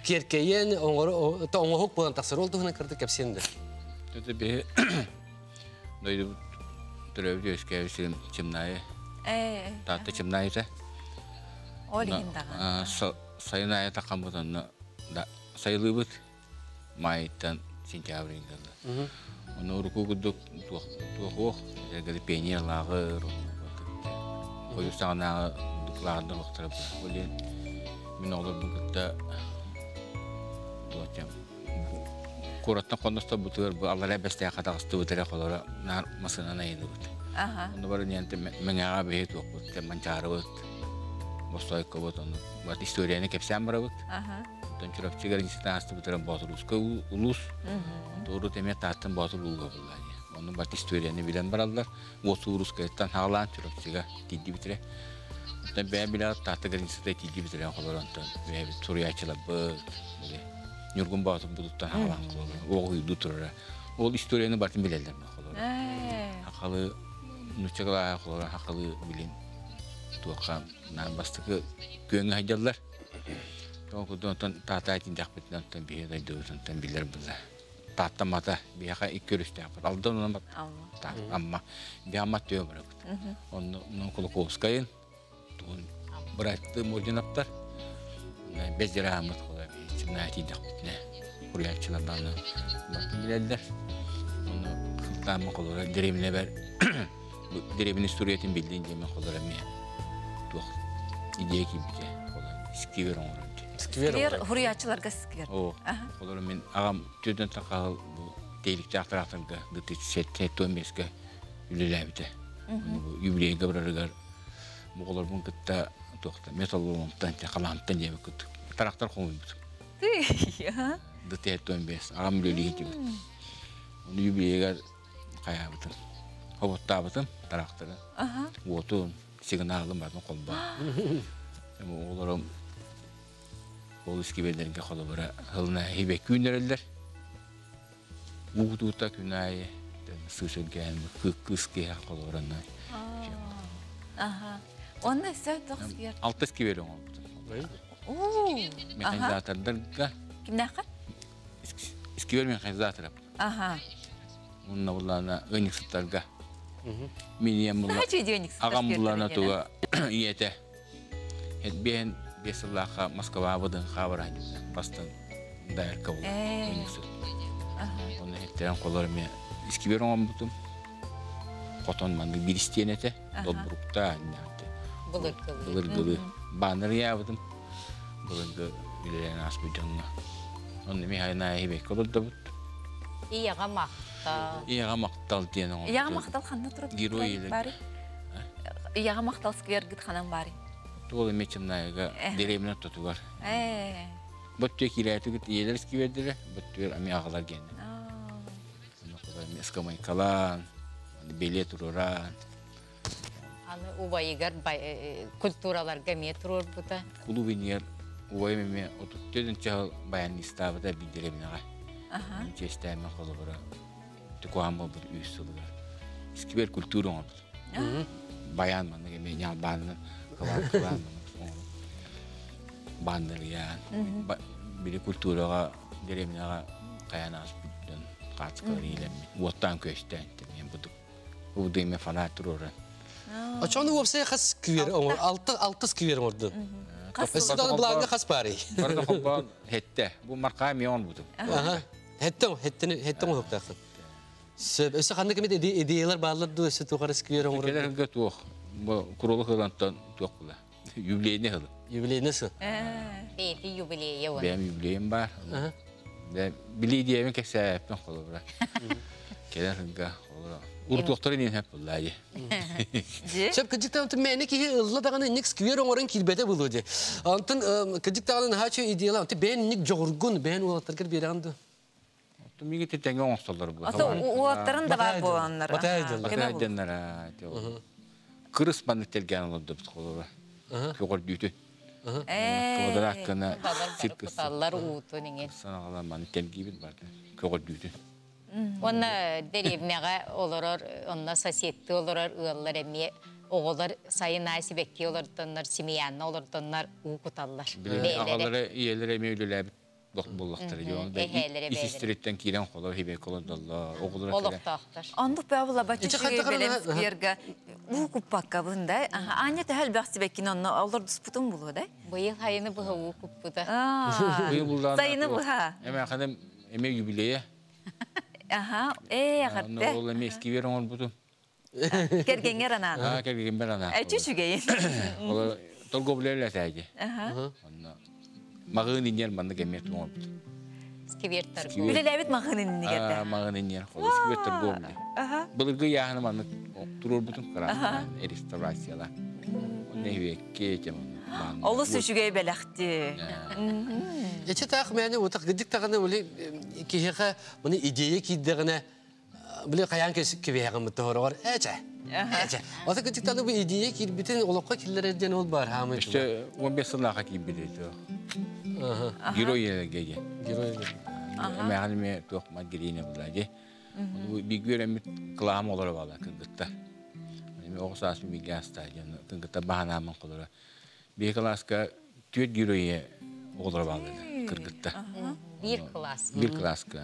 киэркэйэн оҥоһук буолан тахсар. Ол туһунан кырдык кэпсиэн да. Төтө биһи дойдубут төрөөбүт үөскээбит сирим Чымнаайы. Таатта Чымнаайыта. Ол иһин даҕаны. Сайын аайы таххаммыт онно да сайылыыбыт. Маайтан сентябрь ыйга. Онно уруку курдук туох туох эргэли пионер лааҕыр хойу саҕанааҕы лааҕырдар олохторо була. Ол иһин мин оҕолорбун кытта туох куораттан хонносторбутугар бу аллараа Бэстээххэ таҕыстыбыт эрэ холоро наар массыынанан айанныбыт. Онно бары ниэнте Мэҥэҕэ биһи туохпут Манчаарыбыт, Боссоойкобут, ону бат историяны кэпсээн барабыт. Оттон Чурапчы границатын аастыбытыгар Боотурууска улуус, Онтуору эмиэ Тааттан Боотур улууга булла дии. Онно бат историяны билэн бараллар. Уот Уурускайыттан хаалаан Чурапчыга тиийдибитирэ. Оттон бэйэ билэҕит Таатта границата тиийдибитирэ холор онтон бэйэбит суруйааччыларбыт, били Ньургун Боотур будуттан хаалаан холор, оҕуһуйдуу турара. Ол историяны бартын билэллэр холор. Хахалы нучча кылааһа холор хахалы билин туохха бастакы күөҥҥэ сылдьаллар. Ол курдук онтон таатаа тиийдэхпитинэ онтон биһиги дойдубутунтан билэр була. Тааттаммата биһиэхэ икки өрүстээхпит. Алдан онон Амма. Биһи Амма төбө барабыт. Онно Кулаковскайын тугун бырааттыы Мординовтар бэс дьарааммыт холо биһи тиийдэхпитинэ хуруйааччылар даҕаны бартын билэллэр. Онно хылтааммын холоро дэриэбинэбэр дэриэбинэ историятын биллин диэмин холоро эмиэ туох идея киирбитэ сквер оҥорон Сквер хуруйааччыларга сквер. О, холоро мин аҕам түрдэн тахаал бу тейликтээх тыраахтарга 2075-ке үлэлээбитэ. Бу юбилейга барарыгар бу оҕолорбун кытта туохта металлоломтан халаантан диэбит кыттык тарахтар хомуйбут. 2075 аҕам үлэлии сылдьыбыт. Ону юбилейгар хайаабытым, хоботтаабытым тарахтары. Уотун, сигналын барын холбоон. Оҕолорум ол искибиэллэргэ холобура хылына хибэ күүннэрэллэр. Уутуута күн аайы сыысыргээн кыыс киһи холобуранна. Онно өссө туох сквер? Алта сквер оҥорбутум. Механизатордарга. Кимнээххэ? Сквер механизатора. Онно буллаана ыанньыксыттарга. Мин ийэм булла. Аҕам буллаана туга ийэтэ. Биэн биэс сыллаахха Москваҕа хаабара бастан дайарка була ыанньыксыт. Онно эттерэн холор эмиэ искибер оҥорбутум. Хотон маннык биир истиэн этэ. Долбурукта былыргылыы. Баннер ыйаабытым. Былыргы үлэлээн ааспыт дьоҥҥо. Онно эмиэ хайнаайы хибекке олордобут. Ийэҕэ махтал. Ийэҕэ махтал диэн оҥорбут. Ийэҕэ махтал ханна турар? Герой бары. Ийэҕэ махтал сквергыт ханан бары? Туол эмиэ Чымнаайыга дэриэбинэ ортотугар. Боттуя киирээтигит ийэлэр сквердэрэ, боттуйар эмиэ аҕалар гиэнэ. Ыскамайкалаан, бэлиэ туруораан. Аны убайыгар культураларга эмиэ туруорбута. Кулууп иннигэр убайым эмиэ 34 чаһыл баянистаабыта биир дэриэбинэҕэ. Чиэстээммин холобура тукуһан буолбут үс сылыгар. Сквер культура оҥорбут. Баян маннык эмиэ ньалбаанынан кылаан бааннарыйаан били культураҕа дэриэбинэҕэ хайаан ааспыт дьон хаацкалар иилэммит уоттаан күөстээн тэмиэн будук убудук эмиэ фонарь туруоран. Очону уопсай хас сквер оҥор алта алта сквер оҥордун. Өссө даҕаны былааҥҥа хас баарый? Барыта холбоон хетте. Бу маркаа эмиэ оҥорбутум. Хетте хеттени хетте оҥоһуктааххын. Сөп. Өссө ханнык эмит идеялар бааллар дуу өссө туох эрэ сквер оҥорор? Кэлэр сылга туох бу курулук ылантан туох була. Юбилейный сыл. Юбилейный сыл. Бэйти юбилейа уон. Бэйэм юбилейым бар. Били идеябын кэпсээппин холобура. Кэлэр сылга холобура. Урутуохтары иһин хэп буллаа дии. Сөп кыдьыктан мээнэ киһи ылла даҕаны инник сквер оҥорон киирбэтэ буолуо дии. Онтон кыдьык даҕаны наһаа үчүгэй идеялаах. Онтон бэйэн инник дьоҕургун бэйэн уолаттаргар биэрэҕин дуо? Миги тетеңе оңстолор бу. Ото уоттарын да бар буоланнар. Батай дьоннор. Кырыс баннык телген олорду бит холора. Көгөр дүүтү. Кодара кына сиркыс. Куталлар уутун иңе. Санагалар маны телгибит барды. Көгөр дүүтү. Онна деревнеге олорор, онна соседти олорор ыаллар эми оҕолор сайын аайы сибэкки олордоннор, семьянна олордоннор уу куталлар. Аҕалары ийэлэри эми үлэлээбит буллахтар. Исистириттен киирэн холор хибе колордоллор. Оҕолор Олохтоохтор. Оннук бэбула бачча бэлэм скверга уу куппакка бында. Аня төһөл бэхсибеккин онно олор дуспутун булу да? Быйыл хайыны быһа уу куппута. Сайыны быһа. Эме ханым эме юбилейе. Аха, ахатте. Ол эме сквер оҥорбутум. Кергенгер анан. Аа, кергенгер анан. Эчи сүгейин. Ол торговля тәги. Онно мағын инер манны кемет оҥорбут. Сквер торговля. Билелебит мағын иннигерде. Аа, мағын инер. Ол сквер торговля. Былыргы яһаны манны турорбутум кара реставрацияла. Онно хибекке тем. Олус үчүгэй бэлэхти. Эче таах мэне утак гыдык таганы ули киһиэхэ маны идея киирдэҕинэ били хайаан кэбиһэҕин бытта эче. Эче. Ота гыдык таны бу идея киирбитин олоххо киллэрэр диэн ол бар хаамый. Өстө 15 сыллааха киирбит Герой елегеге. Герой. Эмэханime туох мадгирине булади. Бигүөрэммит кылаам олоро бала кыргытта. Эми оҕо саас бигэ аста кыргытта баһанааман колоро. Бии класска түөт геройе оҕолоро баалар кыргытта. Бир класс. Бир класска.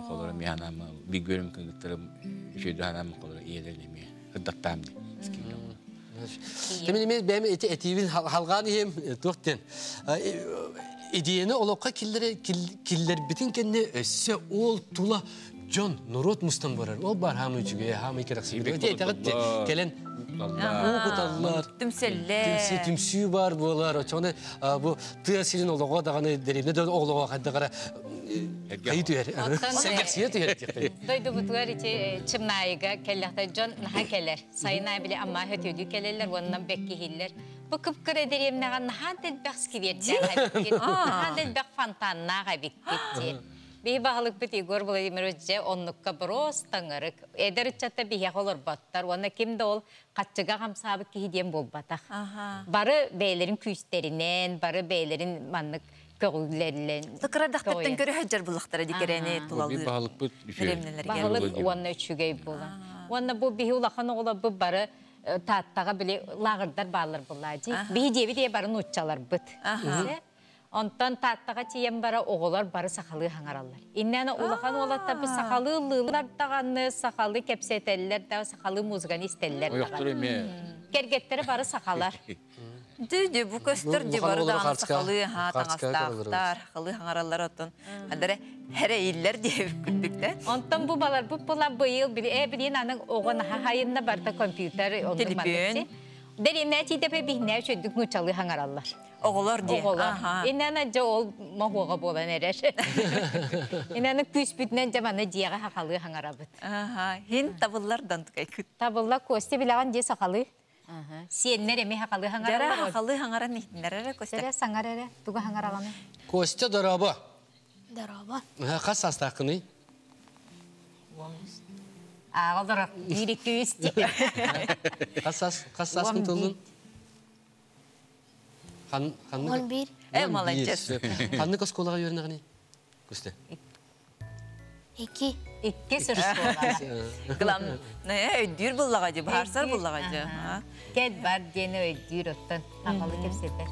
Колоро миханаама бигүөрөм кыргыттары үчөйдү ханааман колоро иелер эми кырдаттаам ди. Темен мен бәм эти этивин халган ием туохтен. Идеяны олоққа киллер битин кенне өссө ол тула Джон нурот мустан барар. Ол бар хамы үчүгө, хамы керексиз. Эти этагыт келен куталлар. Түмселлер. Түмсü түмсүү бар болар. Очоны бу тыя сирин олого даганы деревне дө олого кайдагара кайы түер. Сергексие түер тиктер. Дойду бутугар ити чымнайыга келлехте Джон наха келер. Сайына биле амма хөтөдү келелер, оннан бекки хиллер. Бу кыпкыр эдеремнега наха делбек скверден хабиккит. Наха делбек фонтанна хабиккит. Би бағылық бит Егор Владимирович же оннукка брос таңырык. Эдер чатта бихе олор баттар. Онна кимде ол катчыга хамсабы кихиден болбатах. Бары бейлерин күйістеринен, бары бейлерин маннык көгүлеринен. Тыкыра дақтаттан көрі хаджар буллахтара дикерени тулалы. Би бағылық бит Бағылық онна үчүгей була. Онна бу бихи улахан оғыла бу бары таттаға биле лағырдар балар булади. Бихи деби де бары нуччалар быт. Онтон таттаға тиен бара оғолар бары сақалы хаңаралар. Иннәні улахан олатта бір сақалы лылар дағаны, сақалы кепсетеллер да, сақалы музыканы истеллер Ояқтыр эме. Кергеттері бары сақалар. Дü бу көстөр ди бары дағаны сақалы ха таңастақтар, сақалы хаңаралар оттон. Хадары хәре иллер диye күрдүк Онтон бу балар бу була быйыл билин аның оғын хайынна барда компьютер Телефон. Деринне тидепе бихне чөдүк нучалы хаңараллар. Оғолор ди. Оғолор. Иннәне жа ол махуға болан эрер. Иннәне күс бүтнен жаманы дияға хақалы хаңарабыт. Аха. Хин табыллардан тукай күт. Табылла кости билаган же сақалы. Сиеннер эми хақалы Жара хаңаралар. хақалы хаңаран нихтиннер Костя. Жара саңар эре, туга хаңараланы. Костя дораба. Дороба. Хас астакыны. Ағалдыр, бир екі үс де. Хас ас хас аскын тылын. Хан ханны. 11. Молодец. Ханны косколага йөрнөгөни. Костя. 2. Икки сыр школа. Глам, не, өйдүр буллага ди, барсар буллага ди. Кет бар дені өйдүр оттан. Хақалы кепсетер.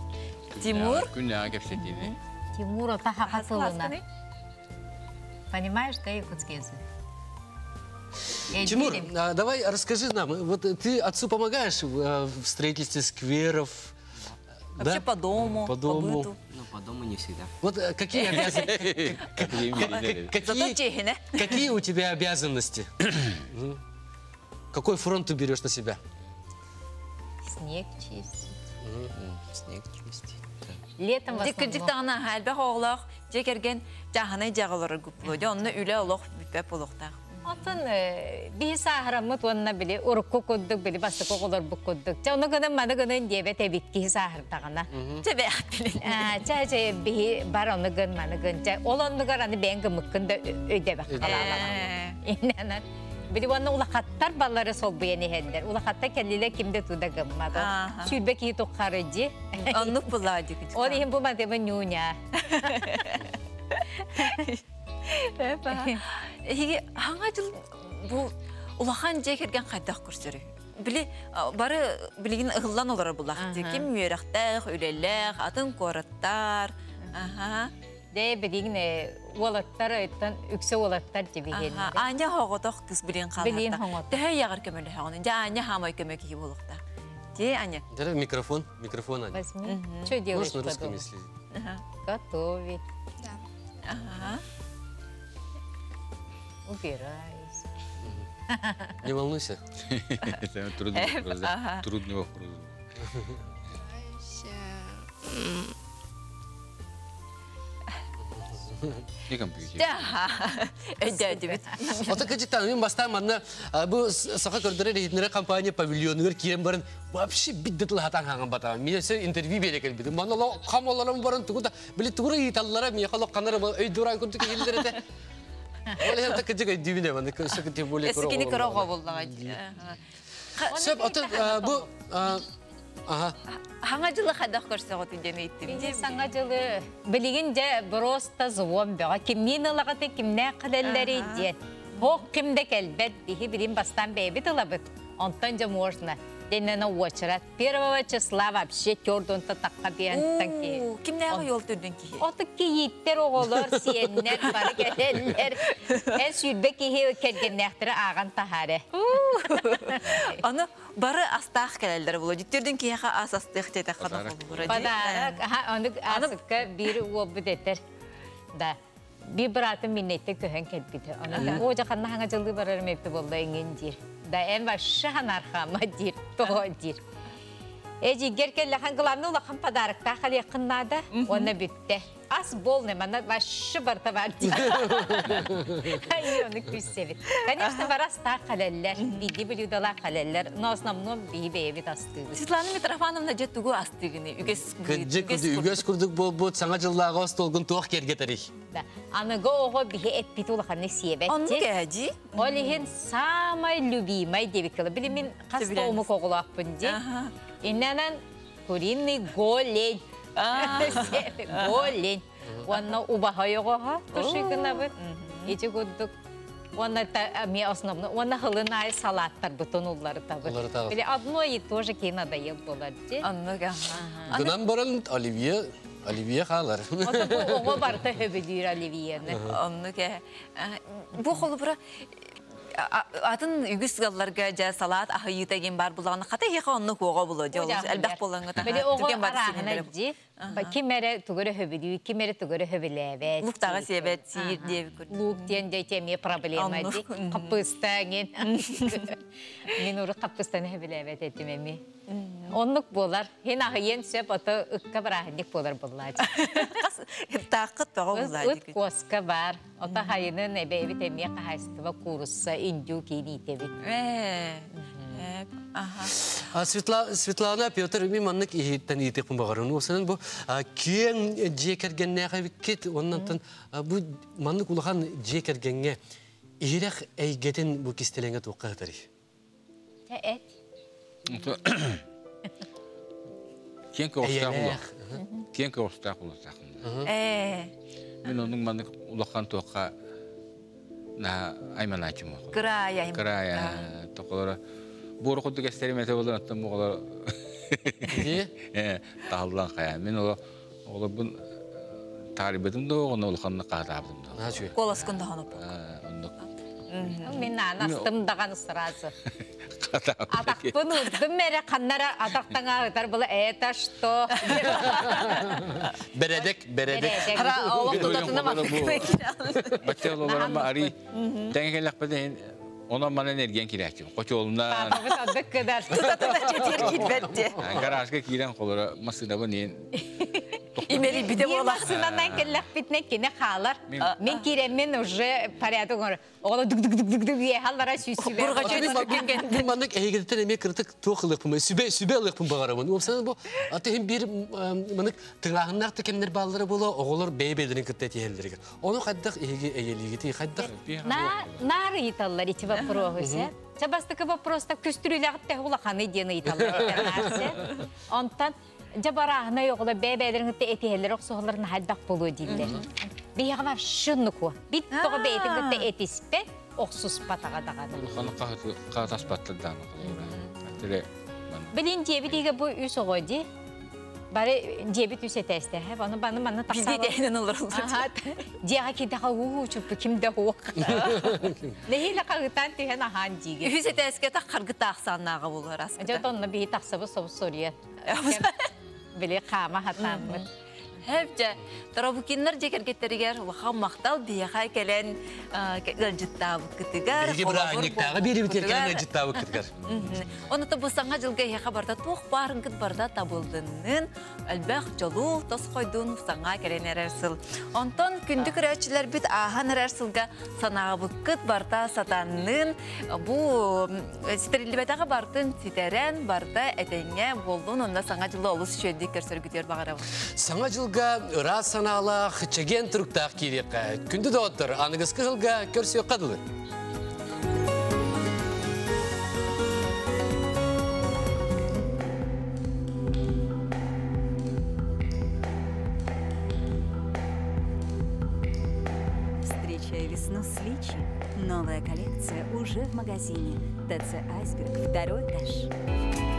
Тимур. Күннәға кепсетini. Тимур ота хақасылына. Понимаешь, да, якутский язык? Тимур, давай расскажи нам, вот ты отцу помогаешь в строительстве скверов? Вообще да? по дому, По дому. по быту. Ну, по дому не всегда. Вот какие обязанности? Зато чехине. Какие у тебя обязанности? Какой фронт ты берешь на себя? Снег чистить. Снег чистить. Летом в Диккирдик основном. тағына әлбәқ оғлақ, жекерген жағаны жағалары күплөді, онны үлі олық бүтпәп олықтақ. Оттон биһи сааһыраммыт уонна били урукку курдук били бастакы оҕолорбут курдук. Чэ ону гынан маны гынан диэбэт эбит киһи сааһырдаҕына. Чэ бэйэхпилин. Чэ чэ биһи бар ону гын маны гын. Чэ ол оннугар аны бэйэҥ гыммыккын да өйдөбөх халаалаҕын. Иннэнэн били уонна улахаттар баллары солбуйан иһэллэр. Улахаттар кэллилэр ким да туда гыммат. Сүүрбэ киһи туххары дьи. Оннук булаа дьи. Ол иһин бу мантыма нюня. Эһиги хаҥа дьыл бу улахан дьиэ кэргэн хайдах көрсөрүй? Били бары билигин ыһыллан олорор булах. Ким үөрэхтээх, үлэлээх, атын куораттар. Аха. Дэ билигин уолаттар ыттан үксэ уолаттар дибиһин. Аня хоҕотох кыс билин хаалта. Төһө яҕар көмөлөһөҕүн? Дьэ Аня хаамай көмө киһи буолуохта. Те Аня. Дара микрофон, микрофон Аня. Возьми. Что делаешь? Можно на русском, если... Готовить. Да. Ага. Убираюсь. Не волнуйся. Это трудный вопрос. Трудный вопрос. Не компьютер. Өйдөөдүбүт. Ото кыжыттан мен бастаан манна бу саха көрдөрөр иһитиннэрэр компания павильонугар киирэн баран вообще бидде тыл хатан хаҥан батаан. Мен өссө интервью бере келбитим. Манна ло хам олорон баран тугу да били тугура ыыталлара миэхэ ло канара өйдуран курдук иһиллэр этэ. Ол иһин кыжык өйдүүбүн манна өссө тем более Өссө кини кыра оҕо буоллаҕа. Сөп, ото бу Аха. Хаҥа дьылы хайдах көрсөҕүтүн диэн ыйыттым. Били саҥа дьылы билигин дьэ просто звон бөҕө. Кимниин ылаҕыты кимнээх кэлэллэрий диэн. Һох ким да кэлбэт биһи билин бастаан бэйэбит ылабыт. Онтон дьэ можно. Дэннэнэ уочарат. Первого числа вообще төрдунта тахха биэнтэн киһи. Кимнээҕи йол төрдүн киһи? Оту кийииттэр оҕолор, сиэннэр бары кэлэллэр. Эн сүүрбэ киһи кэргэннээхтэри ааҕан таһаары. Аны бары астаах кэлэллэр буолуо. Дьүттүрдүн киһиэхэ ас астыах диэтэххэ холбуура. Подарок. Аны асыкка биир уолбут этэр. Да. Биир быраатым миннеттен көһөн кэлбитэ. Онон о жаканна хаҥа жылыы барарым эпти болла иҥин диир. Да эн вообще ханархама диир, тоҕо диир. Эдьиийгэр кэллэхэн главный улахан подароктаах алиэххин наада. Уонна бүттэ. Ас болный манна вообще барыта бар диир. Ай, ону күссэбит. Конечно, бар астаах халэллэр, биирдии блюдолаах халэллэр, но основном биһи бэйэбит астыыбыт. Светлана Митрофановна дьэ тугу астыыгыный? Үгэс Кырдьык үгэс курдук буолбут саҥа дьыллааҕы остуолгун туох киэргэтэрий? Да. Аныгы оҕо биһи эппит улаханнык сиэбэт. Оннук ээ дии. Ол иһин самай любимай диэбиккэ били мин хас да омук оҕолоохпун дии. Иннэнэн куриный голень. Голень. Уонна убаһай оҕоһо туши гынабыт. Ити курдук Уонна эмиэ основной уонна хылын аайы салааттарбытын улларытабыт. Или одно и то же киһи надоел буолар дии. Оннук Гынан баран оливье оливье хаалар. Оҕо барыта хөбүлүүр оливьены. Оннук ээ. Бу холобура атын үгүс ыалларга дьэ салаат аһыйыыта диэн баар булаҕына хата эһиэхэ оннук уоҕа булуо дии олус элбэх буолаҥҥыт Били оҕо арааһына дии Ким эрэ тугу эрэ хөбүлүү, ким эрэ тугу эрэ хөбүлээбэт. Лук таҕа сиэбэт, сиир диэбит курдук. Лук диэн дьэ эмиэ проблема дии. Хаппыыста эҥин. Мин урут хаппыыстаны хөбүлээбэт этим эми. Оннук буолар. Хин аһыйан сөп, ото ыкка бырааһынньык буолар буллаачы. Хас тааххыт тоҕо буллаачы? Ыт куоска бар. Ото хайынын эбэбит эмиэ хаһайыстыба куурусса индюк иитэбит. Светлана, Петр, ми маннык иһиттэн иитиэхпин баҕарабын. Уосанан бу киэҥ дьиэ кэргэннээх эбиккит, оннантан бу маннык улахан дьиэ кэргэҥҥэ иһирэх эйгэтин бу кистэлэҥэ туохха сытарый? Эт. Киэҥ көҕүстээх улах. Киэҥ көҕүстээх улахтаах. Мин оннук маннык улахан туохха наһаа айманааччым буолла. Кыраай Кыраай токолоро буор курдук эстерим этэ болар оттон оҕолор таһыллан хайа. Мин оло оҕолорбун таарыйбытым да оҕону улаханнык хаһытаабытым да. Куоласкын даҕаны Оннук. Мин астым даҕаны сразу. Атахпын урдум эрэ ханнара атахтаҥа ытар была это что? Бэрэдэк, бэрэдэк. Хара олох тутатына Бачча олорон ари тэҥэ кэллэхпитин онон манан эргиэн киирээччим. Хочуолунан. Папабыт адык кыдар. Тутатына четиэр киирбэтти. Гаражга киирэн холоро массыынабын иин. Имерийбите Биир буола. массыынанан кэллэхпитинэ кини хаалар. Мин киирэммин уже порядок оҥорор. Оҕолор дук дук дук дук дук үөһэ-аллара сүүсүбэ. Мин маннык эһигиттэн эмиэ кырытык туох ылыахпын, сүбэ сүбэ ылыахпын баҕарабын. Уопсайынан бу аты иһин биир маннык тыҥааһыннаах да кэмнэр бааллара буолуо, оҕолор бэйэ-бэйэлэрин кытта этиһэллэригэр. Ону хайдах эһиги эйэлиигитий, хайдах Наар ыйыталлар ити вопроһу сэ. Чэ бастакы вопроста көстүрүүлэҕит улаханы диэн ыйыталлар. Онтон дьэ барааһынай оҕолор бэйэ-бэйэлэрин кытта этиһэллэр охсуһаллар наһайдах буолуо дииллэр. Биһиэхэ вообще нуку. Бит тоҕо бэйэтин кытта этиспэт, охсуспатаҕа даҕаны. Улахан хаатаспаттар даҕаны холобура. Билин дьиэбит иһигэр бу үс оҕо дии. Бары дьиэбит үс этээстээх. Аны баны манна Билди тэһинэн олороллор. Дьиэҕэ киирдэхэ уу чуппу ким да суох. Нэһиилэ хаһыытаан түһэн аһаан диигэ. Үһүс этээскэ тах харгытаах сааннааҕа буолуор аскыта. Дьэ онно биһи тахсабыт собус соруйан. Били хаама хатааммыт. Хэп дьэ, Тарабукиннар дьиэ кэргэттеригэр улахан махтал биһиэхэ кэлэн ыалдьыттаабыккытыгар. Биһиги бырааһынньыктааҕы биэриибитигэр кэлэн ыалдьыттаабыккытыгар. Онно бу саҥа дьылга эһиэхэ барыта туох баарыҥкыт барыта табыллыннын, элбэх дьолу тосхойдун саҥа кэлэн эрэр сыл. Онтон күндү көрөөччүлэрбит ааһан эрэр сылга санаабыккыт барыта сатаннын, бу ситэриллибэтэҕи барытын ситэрэн, барыта этэҥҥэ буоллун, онно саҥа дьылы олус үчүгэйдик көрсөргүтүгэр баҕарабын. Саҥа дьылга ыраас санаалаах, чэгиэн туруктаах киириэххэ. Күндү доҕоттор, аныгыскы сылга көрсүөххэ дылы. Встречай весну с Личи. Новая коллекция уже в магазине. ТЦ «Айсберг», второй этаж.